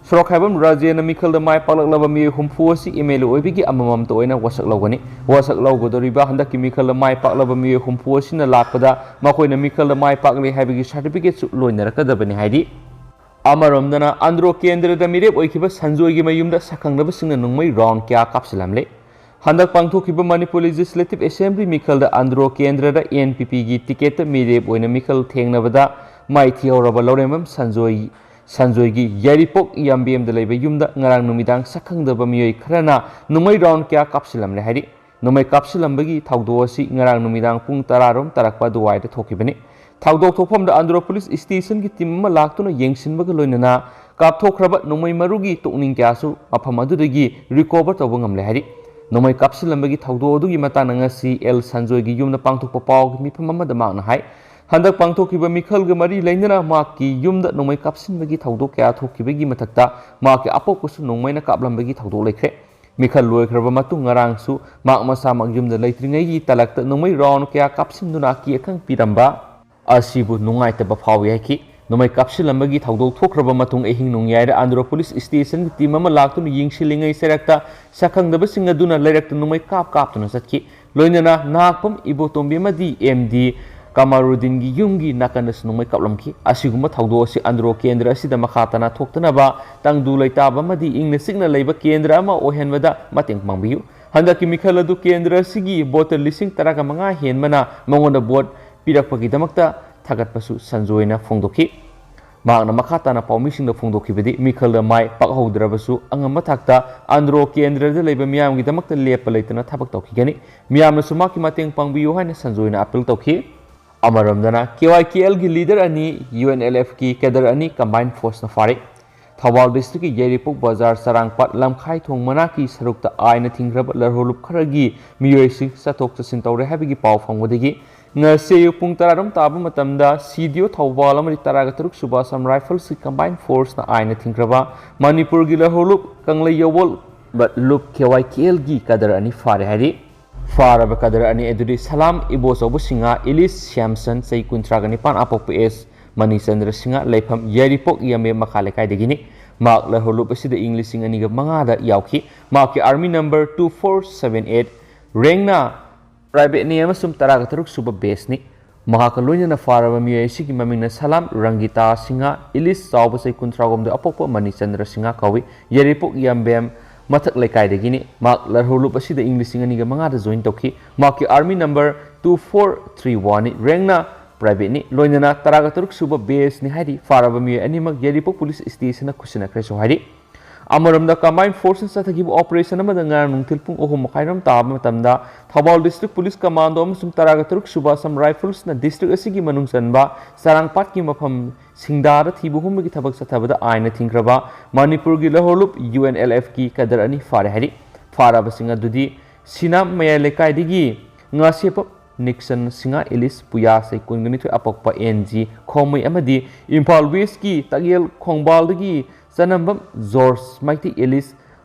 ꯁꯣꯔꯣꯛꯈꯥꯏꯕꯝ ꯔꯥꯖꯦꯟꯅ ꯃꯤꯈꯜꯗ ꯃꯥꯏ ꯄꯥꯛꯂꯛꯂꯕ ꯃꯤꯑꯣꯏ ꯍꯨꯝꯐꯨ ꯑꯁꯤ ꯑꯦꯝ ꯑꯦꯜ ꯑꯦ ꯑꯣꯏꯕꯒꯤ ꯑꯃꯃꯝꯇ ꯑꯣꯏꯅ ꯋꯥꯁꯛ ꯂꯧꯒꯅꯤ꯫ ꯋꯥꯁꯛ ꯂꯧꯒꯗꯧꯔꯤꯕ ꯍꯟꯗꯛꯀꯤ ꯃꯤꯈꯜꯗ ꯃꯥꯏ ꯄꯥꯛꯂꯕ ꯃꯤꯑꯣꯏ ꯍꯨꯝꯐꯨ ꯑꯁꯤꯅ ꯂꯥꯛꯄꯗ ꯃꯈꯣꯏꯅ ꯃꯤꯈꯜꯗ ꯃꯥꯏ ꯄꯥꯛꯂꯦ ꯍꯥꯏꯕꯒꯤ certificateꯁꯨ ꯂꯣꯏꯅꯔꯛꯀꯗꯕꯅꯤ ꯍꯥꯏꯔꯤ꯫ ꯑꯃꯔꯣꯝꯗꯅ ꯑꯟꯗ꯭ꯔꯣ ꯀꯦꯟꯗ꯭ꯔꯗ ꯃꯤꯔꯦꯞ ꯑꯣꯏꯈꯤꯕ ꯁꯟꯖꯣꯏꯒꯤ ꯃꯌꯨꯝꯗ ꯁꯛꯈꯪꯗꯕꯁꯤꯡꯅ ꯅꯣꯡꯃꯩ round ꯀꯌꯥ ꯀꯥꯞꯁꯤꯜꯂꯝꯂꯦ꯫ ꯍꯟꯗꯛ ꯄꯥꯡꯊꯣꯛꯈꯤꯕ ꯃꯅꯤꯄꯨꯔ Legislative Assembly ꯃꯤꯈꯜꯗ ꯑꯟꯗ꯭ꯔꯣ ꯀꯦꯟꯗ꯭ꯔꯗ ꯑꯦꯟ ꯄꯤ ꯄꯤꯒꯤ ticketꯇ ꯃꯤꯔꯦꯞ ꯑꯣꯏꯅ ꯃꯤꯈꯜ ꯊꯦꯡꯅꯕꯗ ꯃꯥꯏꯊꯤꯍꯧꯔꯕ ꯂꯧꯔꯦꯝꯕꯝ ꯁꯟꯖꯣꯏ, ꯁꯟꯖꯣꯏꯒꯤ ꯌꯥꯏꯔꯤꯄꯣꯛ ꯌꯥꯝꯕꯦꯝꯗ ꯂꯩꯕ ꯌꯨꯝꯗ ꯉꯔꯥꯡ ꯅꯨꯃꯤꯗꯥꯡ ꯁꯛꯈꯪꯗꯕ ꯃꯤꯑꯣꯏ ꯈꯔꯅ ꯅꯣꯡꯃꯩ round ꯀꯌꯥ ꯀꯥꯞꯁꯤꯜꯂꯝꯂꯦ ꯍꯥꯏꯔꯤ꯫ ꯅꯣꯡꯃꯩ ꯀꯥꯞꯁꯤꯜꯂꯝꯕꯒꯤ ꯊꯧꯗꯣꯛ ꯑꯁꯤ ꯉꯔꯥꯡ ꯅꯨꯃꯤꯗꯥꯡ ꯄꯨꯡ ꯇꯔꯥꯔꯣꯝ ꯇꯥꯔꯛꯄ ꯑꯗꯨꯋꯥꯏꯗ ꯊꯣꯛꯈꯤꯕꯅꯤ꯫ ꯊꯧꯗꯣꯛ ꯊꯣꯛꯐꯝꯗ ꯑꯟꯗ꯭ꯔꯣ ꯄꯨꯂꯤꯁ ꯁ꯭ꯇꯦꯁꯟꯒꯤ ꯇꯤꯝ ꯑꯃ ꯂꯥꯛꯇꯨꯅ ꯌꯦꯡꯁꯤꯟꯕꯒ ꯂꯣꯏꯅꯅ ꯀꯥꯞꯊꯣꯛꯈ꯭ꯔꯕ ꯅꯣꯡꯃꯩ ꯃꯔꯨꯒꯤ ꯇꯣꯛꯅꯤꯡ ꯀꯌꯥꯁꯨ ꯃꯐꯝ ꯑꯗꯨꯗꯒꯤ recover ꯇꯧꯕ ꯉꯝꯂꯦ ꯍꯥꯏꯔꯤ꯫ ꯅꯣꯡꯃꯩ ꯀꯥꯞꯁꯤꯜꯂꯝꯕꯒꯤ ꯊꯧꯗꯣꯛ ꯑꯗꯨꯒꯤ ꯃꯇꯥꯡꯗ ꯉꯁꯤ ꯑꯦꯜ ꯁꯟꯖꯣꯏꯒꯤ ꯌꯨꯝꯗ ꯄꯥꯡꯊꯣꯛꯄ ꯄꯥꯎꯒꯤ ꯃꯤꯐꯝ ꯑꯃꯗ ꯃꯍꯥꯛꯅ ꯍꯥꯏ, ꯍꯟꯗꯛ ꯄꯥꯡꯊꯣꯛꯈꯤꯕ ꯃꯤꯈꯜꯒ ꯃꯔꯤ ꯂꯩꯅꯅ ꯃꯍꯥꯛꯀꯤ ꯌꯨꯝꯗ ꯅꯣꯡꯃꯩ ꯀꯥꯞꯁꯤꯟꯕꯒꯤ ꯊꯧꯗꯣꯛ ꯀꯌꯥ ꯊꯣꯛꯈꯤꯕꯒꯤ ꯃꯊꯛꯇ ꯃꯍꯥꯛꯀꯤ ꯑꯄꯣꯛꯄꯁꯨ ꯅꯣꯡꯃꯩꯅ ꯀꯥꯞꯂꯝꯕꯒꯤ ꯊꯧꯗꯣꯛ ꯂꯩꯈ꯭ꯔꯦ꯫ ꯃꯤꯈꯜ ꯂꯣꯏꯈ꯭ꯔꯕ ꯃꯇꯨꯡ ꯉꯔꯥꯡꯁꯨ ꯃꯍꯥꯛ ꯃꯁꯥꯃꯛ ꯌꯨꯝꯗ ꯂꯩꯇ꯭ꯔꯤꯉꯩꯒꯤ ꯇꯂꯛꯇ ꯅꯣꯡꯃꯩ round ꯀꯌꯥ ꯀꯥꯞꯁꯤꯟꯗꯨꯅ ꯑꯀꯤ ꯑꯈꯪ ꯄꯤꯔꯝꯕ ꯑꯁꯤꯕꯨ ꯅꯨꯡꯉꯥꯏꯇꯕ ꯐꯥꯎꯏ ꯍꯥꯏꯈꯤ꯫ ꯅꯣꯡꯃꯩ ꯀꯥꯞꯁꯤꯜꯂꯝꯕꯒꯤ ꯊꯧꯗꯣꯛ ꯊꯣꯛꯈ꯭ꯔꯕ ꯃꯇꯨꯡ ꯑꯍꯤꯡ ꯅꯣꯡꯌꯥꯏꯗ ꯑꯟꯗ꯭ꯔꯣ ꯄꯨꯂꯤꯁ ꯁ꯭ꯇꯦꯁꯟꯒꯤ ꯇꯤꯝ ꯑꯃ ꯂꯥꯛꯇꯨꯅ ꯌꯦꯡꯁꯤꯜꯂꯤꯉꯩ ꯆꯩꯔꯛꯇ ꯁꯛꯈꯪꯗꯕꯁꯤꯡ ꯑꯗꯨꯅ ꯂꯩꯔꯛꯇ ꯅꯣꯡꯃꯩ ꯀꯥꯞ ꯀꯥꯞꯇꯨꯅ ꯆꯠꯈꯤ꯫ ꯂꯣꯏꯅꯅ ꯅꯍꯥꯛꯄꯝ ꯏꯕꯣꯇꯣꯝꯕꯤ ꯑꯃꯗꯤ ꯑꯦꯝ ꯗꯤ ꯀꯃꯔꯨꯗꯤꯟꯒꯤ ꯌꯨꯝꯒꯤ ꯅꯥꯀꯟꯗꯁꯨ ꯅꯣꯡꯃꯩ ꯀꯥꯞꯂꯝꯈꯤ꯫ ꯑꯁꯤꯒꯨꯝꯕ ꯊꯧꯗꯣꯛ ꯑꯁꯤ ꯑꯟꯗ꯭ꯔꯣ ꯀꯦꯟꯗ꯭ꯔ ꯑꯁꯤꯗ ꯃꯈꯥ ꯇꯥꯅ ꯊꯣꯛꯇꯅꯕ, ꯇꯪꯗꯨ ꯂꯩꯇꯥꯕ ꯑꯃꯗꯤ ꯏꯪꯅ ꯆꯤꯛꯅ ꯂꯩꯕ ꯀꯦꯟꯗ꯭ꯔ ꯑꯃ ꯑꯣꯏꯍꯟꯕꯗ ꯃꯇꯦꯡ ꯄꯥꯡꯕꯤꯌꯨ꯫ ꯍꯟꯗꯛꯀꯤ ꯃꯤꯈꯜ ꯑꯗꯨ ꯀꯦꯟꯗ꯭ꯔ ꯑꯁꯤꯒꯤ ꯚꯣꯇꯔ ꯂꯤꯁꯤꯡ ꯇꯔꯥꯒ ꯃꯉꯥ ꯍꯦꯟꯕꯅ ꯃꯉꯣꯟꯗ ꯚꯣꯠ ꯄꯤꯔꯛꯄꯒꯤꯗꯃꯛꯇ ꯊꯥꯒꯠꯄꯁꯨ ꯁꯟꯖꯣꯏꯅ ꯐꯣꯡꯗꯣꯛꯈꯤ꯫ ꯃꯍꯥꯛꯅ ꯃꯈꯥ ꯇꯥꯅ ꯄꯥꯎꯃꯤꯁꯤꯡꯗ ꯐꯣꯡꯗꯣꯛꯈꯤꯕꯗꯤ, ꯃꯤꯈꯜꯗ ꯃꯥꯏ ꯄꯥꯛꯍꯧꯗ꯭ꯔꯕꯁꯨ ꯑꯉꯝꯕ ꯊꯥꯛꯇ ꯑꯟꯗ꯭ꯔꯣ ꯀꯦꯟꯗ꯭ꯔꯗ ꯂꯩꯕ ꯃꯤꯌꯥꯝꯒꯤꯗꯃꯛꯇ ꯂꯦꯞꯄ ꯂꯩꯇꯅ ꯊꯕꯛ ꯇꯧꯈꯤꯒꯅꯤ꯫ ꯃꯤꯌꯥꯝꯅꯁꯨ ꯃꯍꯥꯛꯀꯤ ꯃꯇꯦꯡ ꯄꯥꯡꯕꯤꯌꯨ ꯍꯥꯏꯅ ꯁꯟꯖꯣꯏꯅ ꯑꯥꯄꯤꯜ ꯇꯧꯈꯤ꯫ ꯑꯃꯔꯣꯝꯗꯅ, KYKLꯒꯤ ꯂꯤꯗꯔ ꯑꯅꯤ, UNLFꯀꯤ ꯀꯦꯗꯔ ꯑꯅꯤ ꯀꯝꯕꯥꯏꯟ ꯐꯣꯔꯁꯅ ꯐꯥꯔꯦ꯫ ꯊꯧꯕꯥꯜ ꯗꯤꯁꯇ꯭ꯔꯤꯛꯀꯤ ꯌꯥꯏꯔꯤꯄꯣꯛ ꯕꯖꯥꯔ ꯆꯔꯥꯡꯄꯥꯠ ꯂꯝꯈꯥꯏ ꯊꯣꯡ ꯃꯅꯥꯛꯀꯤ ꯁꯔꯨꯛꯇ ꯑꯥꯏꯟꯅ ꯊꯤꯡꯈ꯭ꯔꯕ ꯂꯔꯍꯨꯂꯨꯞ ꯈꯔꯒꯤ ꯃꯤꯑꯣꯏꯁꯤꯡ ꯆꯠꯊꯣꯛ ꯆꯠꯁꯤꯟ ꯇꯧꯔꯦ ꯍꯥꯏꯕꯒꯤ ꯄꯥꯎ ꯐꯪꯕꯗꯒꯤ ꯉꯁꯤ ꯑꯌꯨꯛ ꯄꯨꯡ ꯇꯔꯥ ꯑꯗꯨꯝ ꯇꯥꯕ ꯃꯇꯝꯗ CDO ꯊꯧꯕꯥꯜ ꯑꯃꯗꯤ ꯇꯔꯥꯒ ꯇꯔꯨꯛ ꯁꯨꯕ ꯑꯁꯥꯝ ꯔꯥꯏꯐꯜꯁꯀꯤ ꯀꯝꯕꯥꯏꯟ ꯐꯣꯔꯁꯅ ꯑꯥꯏꯟꯅ ꯊꯤꯡꯈ꯭ꯔꯕ ꯃꯅꯤꯄꯨꯔꯒꯤ ꯂꯔꯍꯨꯂꯨꯞ ꯀꯪꯂꯩ ꯌꯥꯋꯣꯜ ꯂꯨꯞ KYKLꯒꯤ ꯀꯗꯔ ꯑꯅꯤ ꯐꯥꯔꯦ ꯍꯥꯏꯔꯤ꯫ ꯐꯥꯔꯕ ꯀꯗꯔ ꯑꯅꯤ ꯑꯗꯨꯗꯤ ꯁꯂꯥꯝ ꯏꯕꯣꯆꯧꯕ ꯁꯤꯡꯍ, ꯏꯂꯤꯁ ꯁ꯭ꯌꯥꯝꯁꯟ, ꯆꯍꯤ ꯀꯨꯟꯊ꯭ꯔꯥꯒ ꯅꯤꯄꯥꯟ, ꯑꯄꯣꯛꯄ ꯑꯦꯁ ꯃꯅꯤꯆꯟꯗ꯭ꯔ ꯁꯤꯡꯍ, ꯂꯩꯐꯝ ꯌꯥꯏꯔꯤꯄꯣꯛ ꯌꯥꯝꯕꯦꯝ ꯃꯈꯥ ꯂꯩꯀꯥꯏꯗꯒꯤꯅꯤ꯫ ꯃꯍꯥꯛ ꯂꯔꯍꯨꯂꯨꯞ ꯑꯁꯤꯗ ꯏꯪ ꯂꯤꯁꯤꯡ ꯑꯅꯤꯒ ꯃꯉꯥꯗ ꯌꯥꯎꯈꯤ꯫ ꯃꯍꯥꯛꯀꯤ army number two four seven eight, ꯔꯦꯡꯅ ꯄ꯭ꯔꯥꯏꯚꯦꯠꯅꯤ ꯑꯃꯁꯨꯡ ꯇꯔꯥꯒ ꯇꯔꯨꯛ ꯁꯨꯕ ꯕꯦꯁꯅꯤ꯫ ꯃꯍꯥꯛꯀ ꯂꯣꯏꯅꯅ ꯐꯥꯔꯕ ꯃꯤꯑꯣꯏ ꯑꯁꯤꯒꯤ ꯃꯃꯤꯡꯅ ꯁꯂꯥꯝ, ꯔꯪꯒꯤꯇꯥ ꯁꯤꯡꯍ, ꯏꯂꯤꯁ ꯆꯥꯎꯕ, ꯆꯍꯤ ꯀꯨꯟꯊ꯭ꯔꯥꯍꯨꯝꯗꯣꯏ, ꯑꯄꯣꯛꯄ ꯃꯅꯤꯆꯟꯗ꯭ꯔ ꯁꯤꯡꯍ ꯀꯧꯏ꯫ ꯌꯥꯏꯔꯤꯄꯣꯛ ꯌꯥꯝꯕꯦꯝ ꯃꯊꯛ ꯂꯩꯀꯥꯏꯗꯒꯤꯅꯤ꯫ ꯃꯍꯥꯛ ꯂꯔꯍꯨꯂꯨꯞ ꯑꯁꯤꯗ ꯏꯪ ꯂꯤꯁꯤꯡ ꯑꯅꯤꯒ ꯃꯉꯥꯗ ꯖꯣꯏꯟ ꯇꯧꯈꯤ꯫ ꯃꯍꯥꯛꯀꯤ army number two four three oneꯅꯤ꯫ ꯔꯦꯡꯅ ꯄ꯭ꯔꯥꯏꯚꯦꯠꯅꯤ꯫ ꯂꯣꯏꯅꯅ ꯇꯔꯥꯒ ꯇꯔꯨꯛ ꯁꯨꯕ ꯕꯦꯁꯅꯤ ꯍꯥꯏꯔꯤ꯫ ꯐꯥꯔꯕ ꯃꯤꯑꯣꯏ ꯑꯅꯤꯃꯛ ꯌꯥꯏꯔꯤꯄꯣꯛ ꯄꯨꯂꯤꯁ ꯁ꯭ꯇꯦꯁꯟꯗ ꯈꯨꯠꯁꯤꯟꯅꯈ꯭ꯔꯦꯁꯨ ꯍꯥꯏꯔꯤ꯫ ꯑꯃꯔꯣꯝꯗ, ꯀꯝꯕꯥꯏꯟ ꯐꯣꯔꯁꯅ ꯆꯠꯊꯈꯤꯕ ꯑꯣꯄꯔꯦꯁꯟ ꯑꯃꯗ ꯉꯔꯥꯡ ꯅꯨꯡꯊꯤꯜ ꯄꯨꯡ ꯑꯍꯨꯝ ꯃꯈꯥꯏꯔꯣꯝ ꯇꯥꯕ ꯃꯇꯝꯗ ꯊꯧꯕꯥꯜ ꯗꯤꯁꯇ꯭ꯔꯤꯛ ꯄꯨꯂꯤꯁ ꯀꯃꯥꯟꯗꯣ ꯑꯃꯁꯨꯡ ꯇꯔꯥꯒ ꯇꯔꯨꯛ ꯁꯨꯕ ꯑꯁꯥꯝ ꯔꯥꯏꯐꯜꯁꯅ ꯗꯤꯁꯇ꯭ꯔꯤꯛ ꯑꯁꯤꯒꯤ ꯃꯅꯨꯡ ꯆꯟꯕ ꯆꯔꯥꯡꯄꯥꯠꯀꯤ ꯃꯐꯝ ꯁꯤꯡꯗꯥꯗ ꯊꯤꯕ ꯍꯨꯝꯕꯒꯤ ꯊꯕꯛ ꯆꯠꯊꯕꯗ ꯑꯥꯏꯟꯅ ꯊꯤꯡꯈ꯭ꯔꯕ ꯃꯅꯤꯄꯨꯔꯒꯤ ꯂꯔꯍꯨꯂꯨꯞ UNLFꯀꯤ ꯀꯦꯗꯔ ꯑꯅꯤ ꯐꯥꯔꯦ ꯍꯥꯏꯔꯤ꯫ ꯐꯥꯔꯕꯁꯤꯡ ꯑꯗꯨꯗꯤ ꯁꯤꯅꯥꯝ ꯃꯌꯥꯏ ꯂꯩꯀꯥꯏꯗꯒꯤ ꯉꯥꯁꯦꯞꯄ ꯅꯤꯛꯁꯟ ꯁꯤꯡꯍ, ꯏꯂꯤꯁ ꯄꯨꯌꯥ, ꯆꯍꯤ ꯀꯨꯟꯒ ꯅꯤꯊꯣꯏ, ꯑꯄꯣꯛꯄ ꯑꯦꯟ ꯖꯤ ꯈꯣꯡꯃꯩ ꯑꯃꯗꯤ ꯏꯝꯐꯥꯜ ꯋꯦꯁꯀꯤ ꯇꯥꯛꯌꯦꯜ ꯈꯣꯡꯕꯥꯜꯗꯒꯤ ꯆꯅꯝꯕꯝ ꯖꯣꯔꯖ, ꯃꯩꯇꯩ ꯏꯂꯤꯁ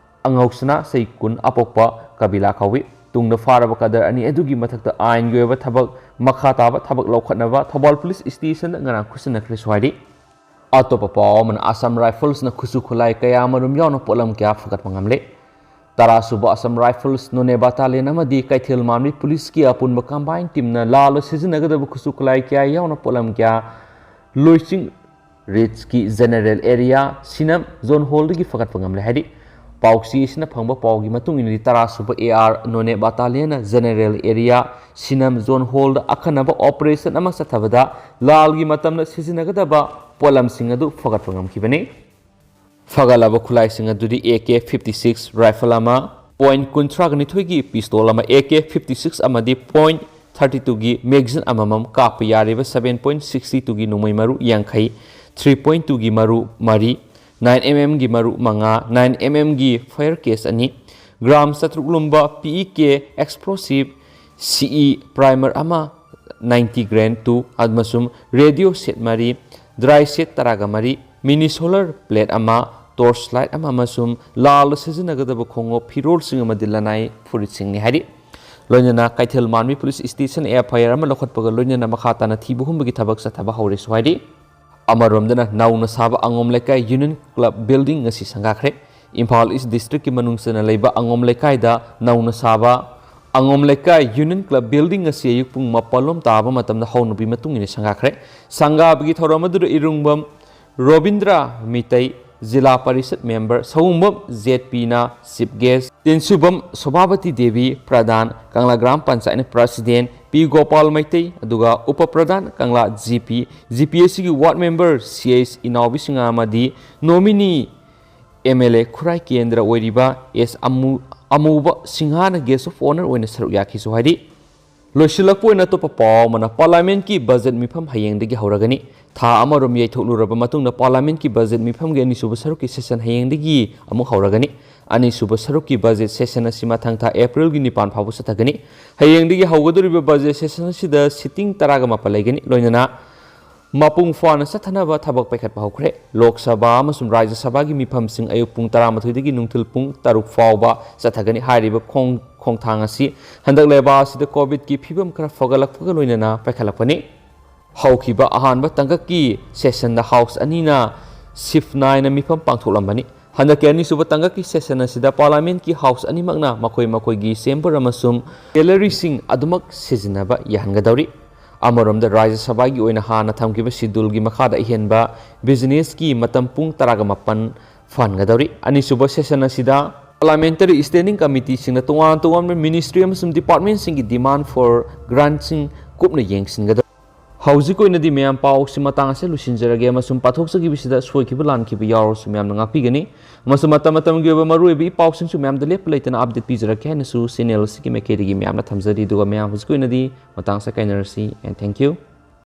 ꯑꯉꯧꯁꯅꯥ, ꯆꯍꯤ ꯀꯨꯟ, ꯑꯄꯣꯛꯄ ꯀꯕꯤꯂꯥ ꯀꯧꯏ꯫ ꯇꯨꯡꯗ ꯐꯥꯔꯕ ꯀꯗꯔ ꯑꯅꯤ ꯑꯗꯨꯒꯤ ꯃꯊꯛꯇ ꯑꯥꯏꯟꯒꯤ ꯑꯣꯏꯕ ꯊꯕꯛ, ꯃꯈꯥ ꯇꯥꯕ ꯊꯕꯛ ꯂꯧꯈꯠꯅꯕ ꯊꯧꯕꯥꯜ ꯄꯨꯂꯤꯁ ꯁ꯭ꯇꯦꯁꯟꯗ ꯉꯔꯥꯡ ꯈꯨꯠꯁꯤꯟꯅꯈ꯭ꯔꯦꯁꯨ ꯍꯥꯏꯔꯤ꯫ ꯑꯇꯣꯞꯄ ꯄꯥꯎ ꯑꯃꯅ, ꯑꯁꯥꯝ ꯔꯥꯏꯐꯜꯁꯅ ꯈꯨꯠꯁꯨ ꯈꯨꯠꯂꯥꯏ ꯀꯌꯥ ꯑꯃꯔꯣꯝ ꯌꯥꯎꯅ ꯄꯣꯠꯂꯝ ꯀꯌꯥ ꯐꯒꯠꯄ ꯉꯝꯂꯦ꯫ ꯇꯔꯥ ꯁꯨꯕ Assam Rifles ꯅꯣꯅꯦ Battalion ꯑꯃꯗꯤ ꯀꯩꯊꯦꯜ ꯃꯥꯟꯕꯤ Police ꯀꯤ ꯑꯄꯨꯟꯕ combined team ꯅ ꯂꯥꯜꯂ ꯁꯤꯖꯤꯟꯅꯒꯗꯕ ꯈꯨꯠꯁꯨ ꯈꯨꯠꯂꯥꯏ ꯀꯌꯥ ꯌꯥꯎꯅ ꯄꯣꯠꯂꯝ ꯀꯌꯥ ꯂꯣꯏꯆꯤꯡ Ridge ꯀꯤ General Area ꯁꯤꯅꯝ Zone Hall ꯗꯒꯤ ꯐꯒꯠꯄ ꯉꯝꯂꯦ ꯍꯥꯏꯔꯤ꯫ ꯄꯥꯎꯆꯦ ꯑꯁꯤꯅ ꯐꯪꯕ ꯄꯥꯎꯒꯤ ꯃꯇꯨꯡ ꯏꯟꯅꯗꯤ, ꯇꯔꯥ ꯁꯨꯕ AR ꯅꯣꯅꯦ Battalion ꯅ General Area ꯁꯤꯅꯝ Zone Hall ꯗ ꯑꯈꯟꯅꯕ operation ꯑꯃ ꯆꯠꯊꯕꯗ ꯂꯥꯜꯒꯤ ꯃꯇꯝꯗ ꯁꯤꯖꯤꯟꯅꯒꯗꯕ ꯄꯣꯠꯂꯝꯁꯤꯡ ꯑꯗꯨ ꯐꯒꯠꯄ ꯉꯝꯈꯤꯕꯅꯤ꯫ ꯐꯒꯠꯂꯕ ꯈꯨꯠꯂꯥꯏꯁꯤꯡ ꯑꯗꯨꯗꯤ AK fifty six rifle ꯑꯃ, point ꯀꯨꯟꯊ꯭ꯔꯥꯒ ꯅꯤꯊꯣꯏꯒꯤ pistol ꯑꯃ, AK fifty six ꯑꯃꯗꯤ point thirty two ꯒꯤ magazine ꯑꯃꯃꯝ, ꯀꯥꯞꯄ ꯌꯥꯔꯤꯕ seven point sixty two ꯒꯤ ꯅꯣꯡꯃꯩ ꯃꯔꯨ ꯌꯥꯡꯈꯩ, three point two ꯒꯤ ꯃꯔꯨ ꯃꯔꯤ, nine MM ꯒꯤ ꯃꯔꯨ ꯃꯉꯥ, nine MM ꯒꯤ fire case ꯑꯅꯤ, gram ꯆꯥꯇ꯭ꯔꯨꯛ ꯂꯨꯝꯕ PEK explosive CE primer ꯑꯃ, ninety grain two ꯑꯃꯁꯨꯡ radio set ꯃꯔꯤ, dry set ꯇꯔꯥꯒ ꯃꯔꯤ, mini solar plate ꯑꯃ, torch light ꯑꯃ ꯑꯃꯁꯨꯡ ꯂꯥꯜ ꯁꯤꯖꯤꯟꯅꯒꯗꯕ ꯈꯣꯡꯎꯞ, ꯐꯤꯔꯣꯜꯁꯤꯡ ꯑꯃꯗꯤ ꯂꯅꯥꯏ ꯐꯨꯔꯤꯠꯁꯤꯡꯅꯤ ꯍꯥꯏꯔꯤ꯫ ꯂꯣꯏꯅꯅ ꯀꯩꯊꯦꯜ ꯃꯥꯟꯕꯤ Police Station FIR ꯑꯃ ꯂꯧꯈꯠꯄꯒ ꯂꯣꯏꯅꯅ ꯃꯈꯥ ꯇꯥꯅ ꯊꯤꯕ ꯍꯨꯝꯕꯒꯤ ꯊꯕꯛ ꯆꯠꯊꯕ ꯍꯧꯔꯦꯁꯨ ꯍꯥꯏꯔꯤ꯫ ꯑꯃꯔꯣꯝꯗꯅ ꯅꯧꯅ ꯁꯥꯕ ꯑꯉꯣꯝ ꯂꯩꯀꯥꯏ Union Club Building ꯉꯁꯤ ꯁꯪꯒꯥꯈ꯭ꯔꯦ꯫ ꯏꯝꯐꯥꯜ East District ꯀꯤ ꯃꯅꯨꯡ ꯆꯟꯅ ꯂꯩꯕ ꯑꯉꯣꯝ ꯂꯩꯀꯥꯏꯗ ꯅꯧꯅ ꯁꯥꯕ ꯑꯉꯣꯝ ꯂꯩꯀꯥꯏ Union Club Building ꯉꯁꯤ ꯑꯌꯨꯛ ꯄꯨꯡ ꯃꯥꯄꯜ ꯂꯣꯝ ꯇꯥꯕ ꯃꯇꯝꯗ ꯍꯧꯅꯕꯤ ꯃꯇꯨꯡ ꯏꯟꯅ ꯁꯪꯒꯥꯈ꯭ꯔꯦ꯫ ꯁꯪꯒꯥꯕꯒꯤ ꯊꯧꯔꯝ ꯑꯗꯨꯗ ꯏꯔꯨꯡꯕꯝ ꯔꯣꯕꯤꯟꯗ꯭ꯔ ꯃꯤꯇꯩ, ꯖꯤꯂꯥ ꯄꯔꯤꯁꯠ member ꯁꯑꯣꯝꯕꯝ ꯖꯦꯠꯄꯤꯅ chief guest, ꯇꯦꯟꯁꯨꯕꯝ ꯁꯣꯚꯥꯕꯇꯤ ꯗꯦꯕꯤ ꯄ꯭ꯔꯙꯥꯟ, ꯀꯪꯂꯥ ꯒ꯭ꯔꯥꯝ ꯄꯟꯆꯥꯌꯠꯅ president ꯄꯤ ꯒꯣꯄꯥꯜ ꯃꯩꯇꯩ, ꯑꯗꯨꯒ ꯎꯄ ꯄ꯭ꯔꯙꯥꯟ ꯀꯪꯂꯥ G P, G P S ꯁꯤꯒꯤ ward member ꯁꯤ ꯑꯩꯆ ꯏꯅꯥꯎꯕꯤ ꯁꯤꯡꯍ ꯑꯃꯗꯤ nominee ꯑꯦꯝ ꯑꯦꯜ ꯑꯦ ꯈꯨꯔꯥꯏ ꯀꯦꯟꯗ꯭ꯔ ꯑꯣꯏꯔꯤꯕ ꯑꯦꯁ ꯑꯃꯨ-, ꯑꯃꯨꯕ ꯁꯤꯡꯍꯅ guest of honour ꯑꯣꯏꯅ ꯁꯔꯨꯛ ꯌꯥꯈꯤꯁꯨ ꯍꯥꯏꯔꯤ꯫ ꯂꯣꯏꯁꯤꯜꯂꯛꯄ ꯑꯣꯏꯅ ꯑꯇꯣꯞꯄ ꯄꯥꯎ ꯑꯃꯅ, Parliament ꯀꯤ budget ꯃꯤꯐꯝ ꯍꯌꯦꯡꯗꯒꯤ ꯍꯧꯔꯒꯅꯤ꯫ ꯊꯥ ꯑꯃꯔꯣꯝ ꯌꯩꯊꯣꯛꯂꯨꯔꯕ ꯃꯇꯨꯡꯗ Parliament ꯀꯤ budget ꯃꯤꯐꯝꯒꯤ ꯑꯅꯤꯁꯨꯕ ꯁꯔꯨꯛꯀꯤ session ꯍꯌꯦꯡꯗꯒꯤ ꯑꯃꯨꯛ ꯍꯧꯔꯒꯅꯤ꯫ ꯑꯅꯤꯁꯨꯕ ꯁꯔꯨꯛꯀꯤ budget session ꯑꯁꯤ ꯃꯊꯪ ꯊꯥ April ꯒꯤ ꯅꯤꯄꯥꯟ ꯐꯥꯎꯕ ꯆꯠꯊꯒꯅꯤ꯫ ꯍꯌꯦꯡꯗꯒꯤ ꯍꯧꯒꯗꯧꯔꯤꯕ budget session ꯑꯁꯤꯗ sitting ꯇꯔꯥꯒ ꯃꯥꯄꯜ ꯂꯩꯒꯅꯤ꯫ ꯂꯣꯏꯅꯅ ꯃꯄꯨꯡ ꯐꯥꯅ ꯆꯠꯊꯅꯕ ꯊꯕꯛ ꯄꯥꯏꯈꯠꯄ ꯍꯧꯈ꯭ꯔꯦ꯫ ꯂꯣꯛ ꯁꯚꯥ ꯑꯃꯁꯨꯡ ꯔꯥꯖ꯭ꯌ ꯁꯚꯥꯒꯤ ꯃꯤꯐꯝꯁꯤꯡ ꯑꯌꯨꯛ ꯄꯨꯡ ꯇꯔꯥꯃꯥꯊꯣꯏꯗꯒꯤ ꯅꯨꯡꯊꯤꯜ ꯄꯨꯡ ꯇꯔꯨꯛ ꯐꯥꯎꯕ ꯆꯠꯊꯒꯅꯤ꯫ ꯍꯥꯏꯔꯤꯕ ꯈꯣꯡ-, ꯈꯣꯡꯊꯥꯡ ꯑꯁꯤ ꯍꯟꯗꯛ ꯂꯩꯕꯥꯛ ꯑꯁꯤꯗ COVID ꯀꯤ ꯐꯤꯕꯝ ꯈꯔ ꯐꯒꯠꯂꯛꯄꯒ ꯂꯣꯏꯅꯅ ꯄꯥꯏꯈꯠꯂꯛꯄꯅꯤ꯫ ꯍꯧꯈꯤꯕ ꯑꯍꯥꯟꯕ ꯇꯥꯡꯀꯛꯀꯤ session ꯗ House ꯑꯅꯤꯅ shift ꯅꯥꯏꯅ ꯃꯤꯐꯝ ꯄꯥꯡꯊꯣꯛꯂꯝꯕꯅꯤ꯫ ꯍꯟꯗꯛꯀꯤ ꯑꯅꯤꯁꯨꯕ ꯇꯥꯡꯀꯛꯀꯤ session ꯑꯁꯤꯗ Parliament ꯀꯤ House ꯑꯅꯤꯃꯛꯅ ꯃꯈꯣꯏ ꯃꯈꯣꯏꯒꯤ chamber ꯑꯃꯁꯨꯡ gallery ꯁꯤꯡ ꯑꯗꯨꯃꯛ ꯁꯤꯖꯤꯟꯅꯕ ꯌꯥꯍꯟꯒꯗꯧꯔꯤ꯫ ꯑꯃꯔꯣꯝꯗ, ꯔꯥꯖ꯭ꯌ ꯁꯚꯥꯒꯤ ꯑꯣꯏꯅ ꯍꯥꯟꯅ ꯊꯝꯈꯤꯕ schedule ꯒꯤ ꯃꯈꯥꯗ ꯑꯍꯦꯟꯕ business ꯀꯤ ꯃꯇꯝ ꯄꯨꯡ ꯇꯔꯥꯒ ꯃꯥꯄꯟ ꯐꯍꯟꯒꯗꯧꯔꯤ꯫ ꯑꯅꯤꯁꯨꯕ session ꯑꯁꯤꯗ Parliamentary Standing Committee ꯁꯤꯡꯅ ꯇꯣꯉꯥꯟ ꯇꯣꯉꯥꯟꯕ ministry ꯑꯃꯁꯨꯡ department ꯁꯤꯡꯒꯤ demand for grant ꯁꯤꯡ ꯀꯨꯞꯅ ꯌꯦꯡꯁꯤꯟꯒꯗꯧꯔꯤ꯫ ꯍꯧꯖꯤꯛ ꯑꯣꯏꯅꯗꯤ ꯃꯌꯥꯝ, ꯄꯥꯎꯁꯤ ꯃꯇꯥꯡ ꯑꯁꯤꯗ ꯂꯣꯏꯁꯤꯟꯖꯔꯒꯦ, ꯑꯃꯁꯨꯡ ꯄꯥꯊꯣꯛꯆꯈꯤꯕꯁꯤꯗ ꯁꯣꯏꯈꯤꯕ ꯂꯥꯟꯈꯤꯕ ꯌꯥꯎꯔꯁꯨ ꯃꯌꯥꯝꯅ ꯉꯥꯛꯄꯤꯒꯅꯤ꯫ ꯑꯃꯁꯨꯡ ꯃꯇꯝ ꯃꯇꯝꯒꯤ ꯑꯣꯏꯕ ꯃꯔꯨꯑꯣꯏꯕ ꯏ ꯄꯥꯎꯁꯤꯡꯁꯨ ꯃꯌꯥꯝꯗ ꯂꯦꯞꯄ ꯂꯩꯇꯅ update ꯄꯤꯖꯔꯛꯀꯦ ꯍꯥꯏꯅꯁꯨ channel ꯑꯁꯤꯒꯤ ꯃꯥꯏꯀꯩꯗꯒꯤ ꯃꯌꯥꯝꯅ ꯊꯝꯖꯔꯤ꯫ ꯑꯗꯨꯒ ꯃꯌꯥꯝ, ꯍꯧꯖꯤꯛ ꯑꯣꯏꯅꯗꯤ ꯃꯇꯥꯡ ꯑꯁꯤꯗ ꯀꯥꯏꯅꯔꯁꯤ, and thank you꯫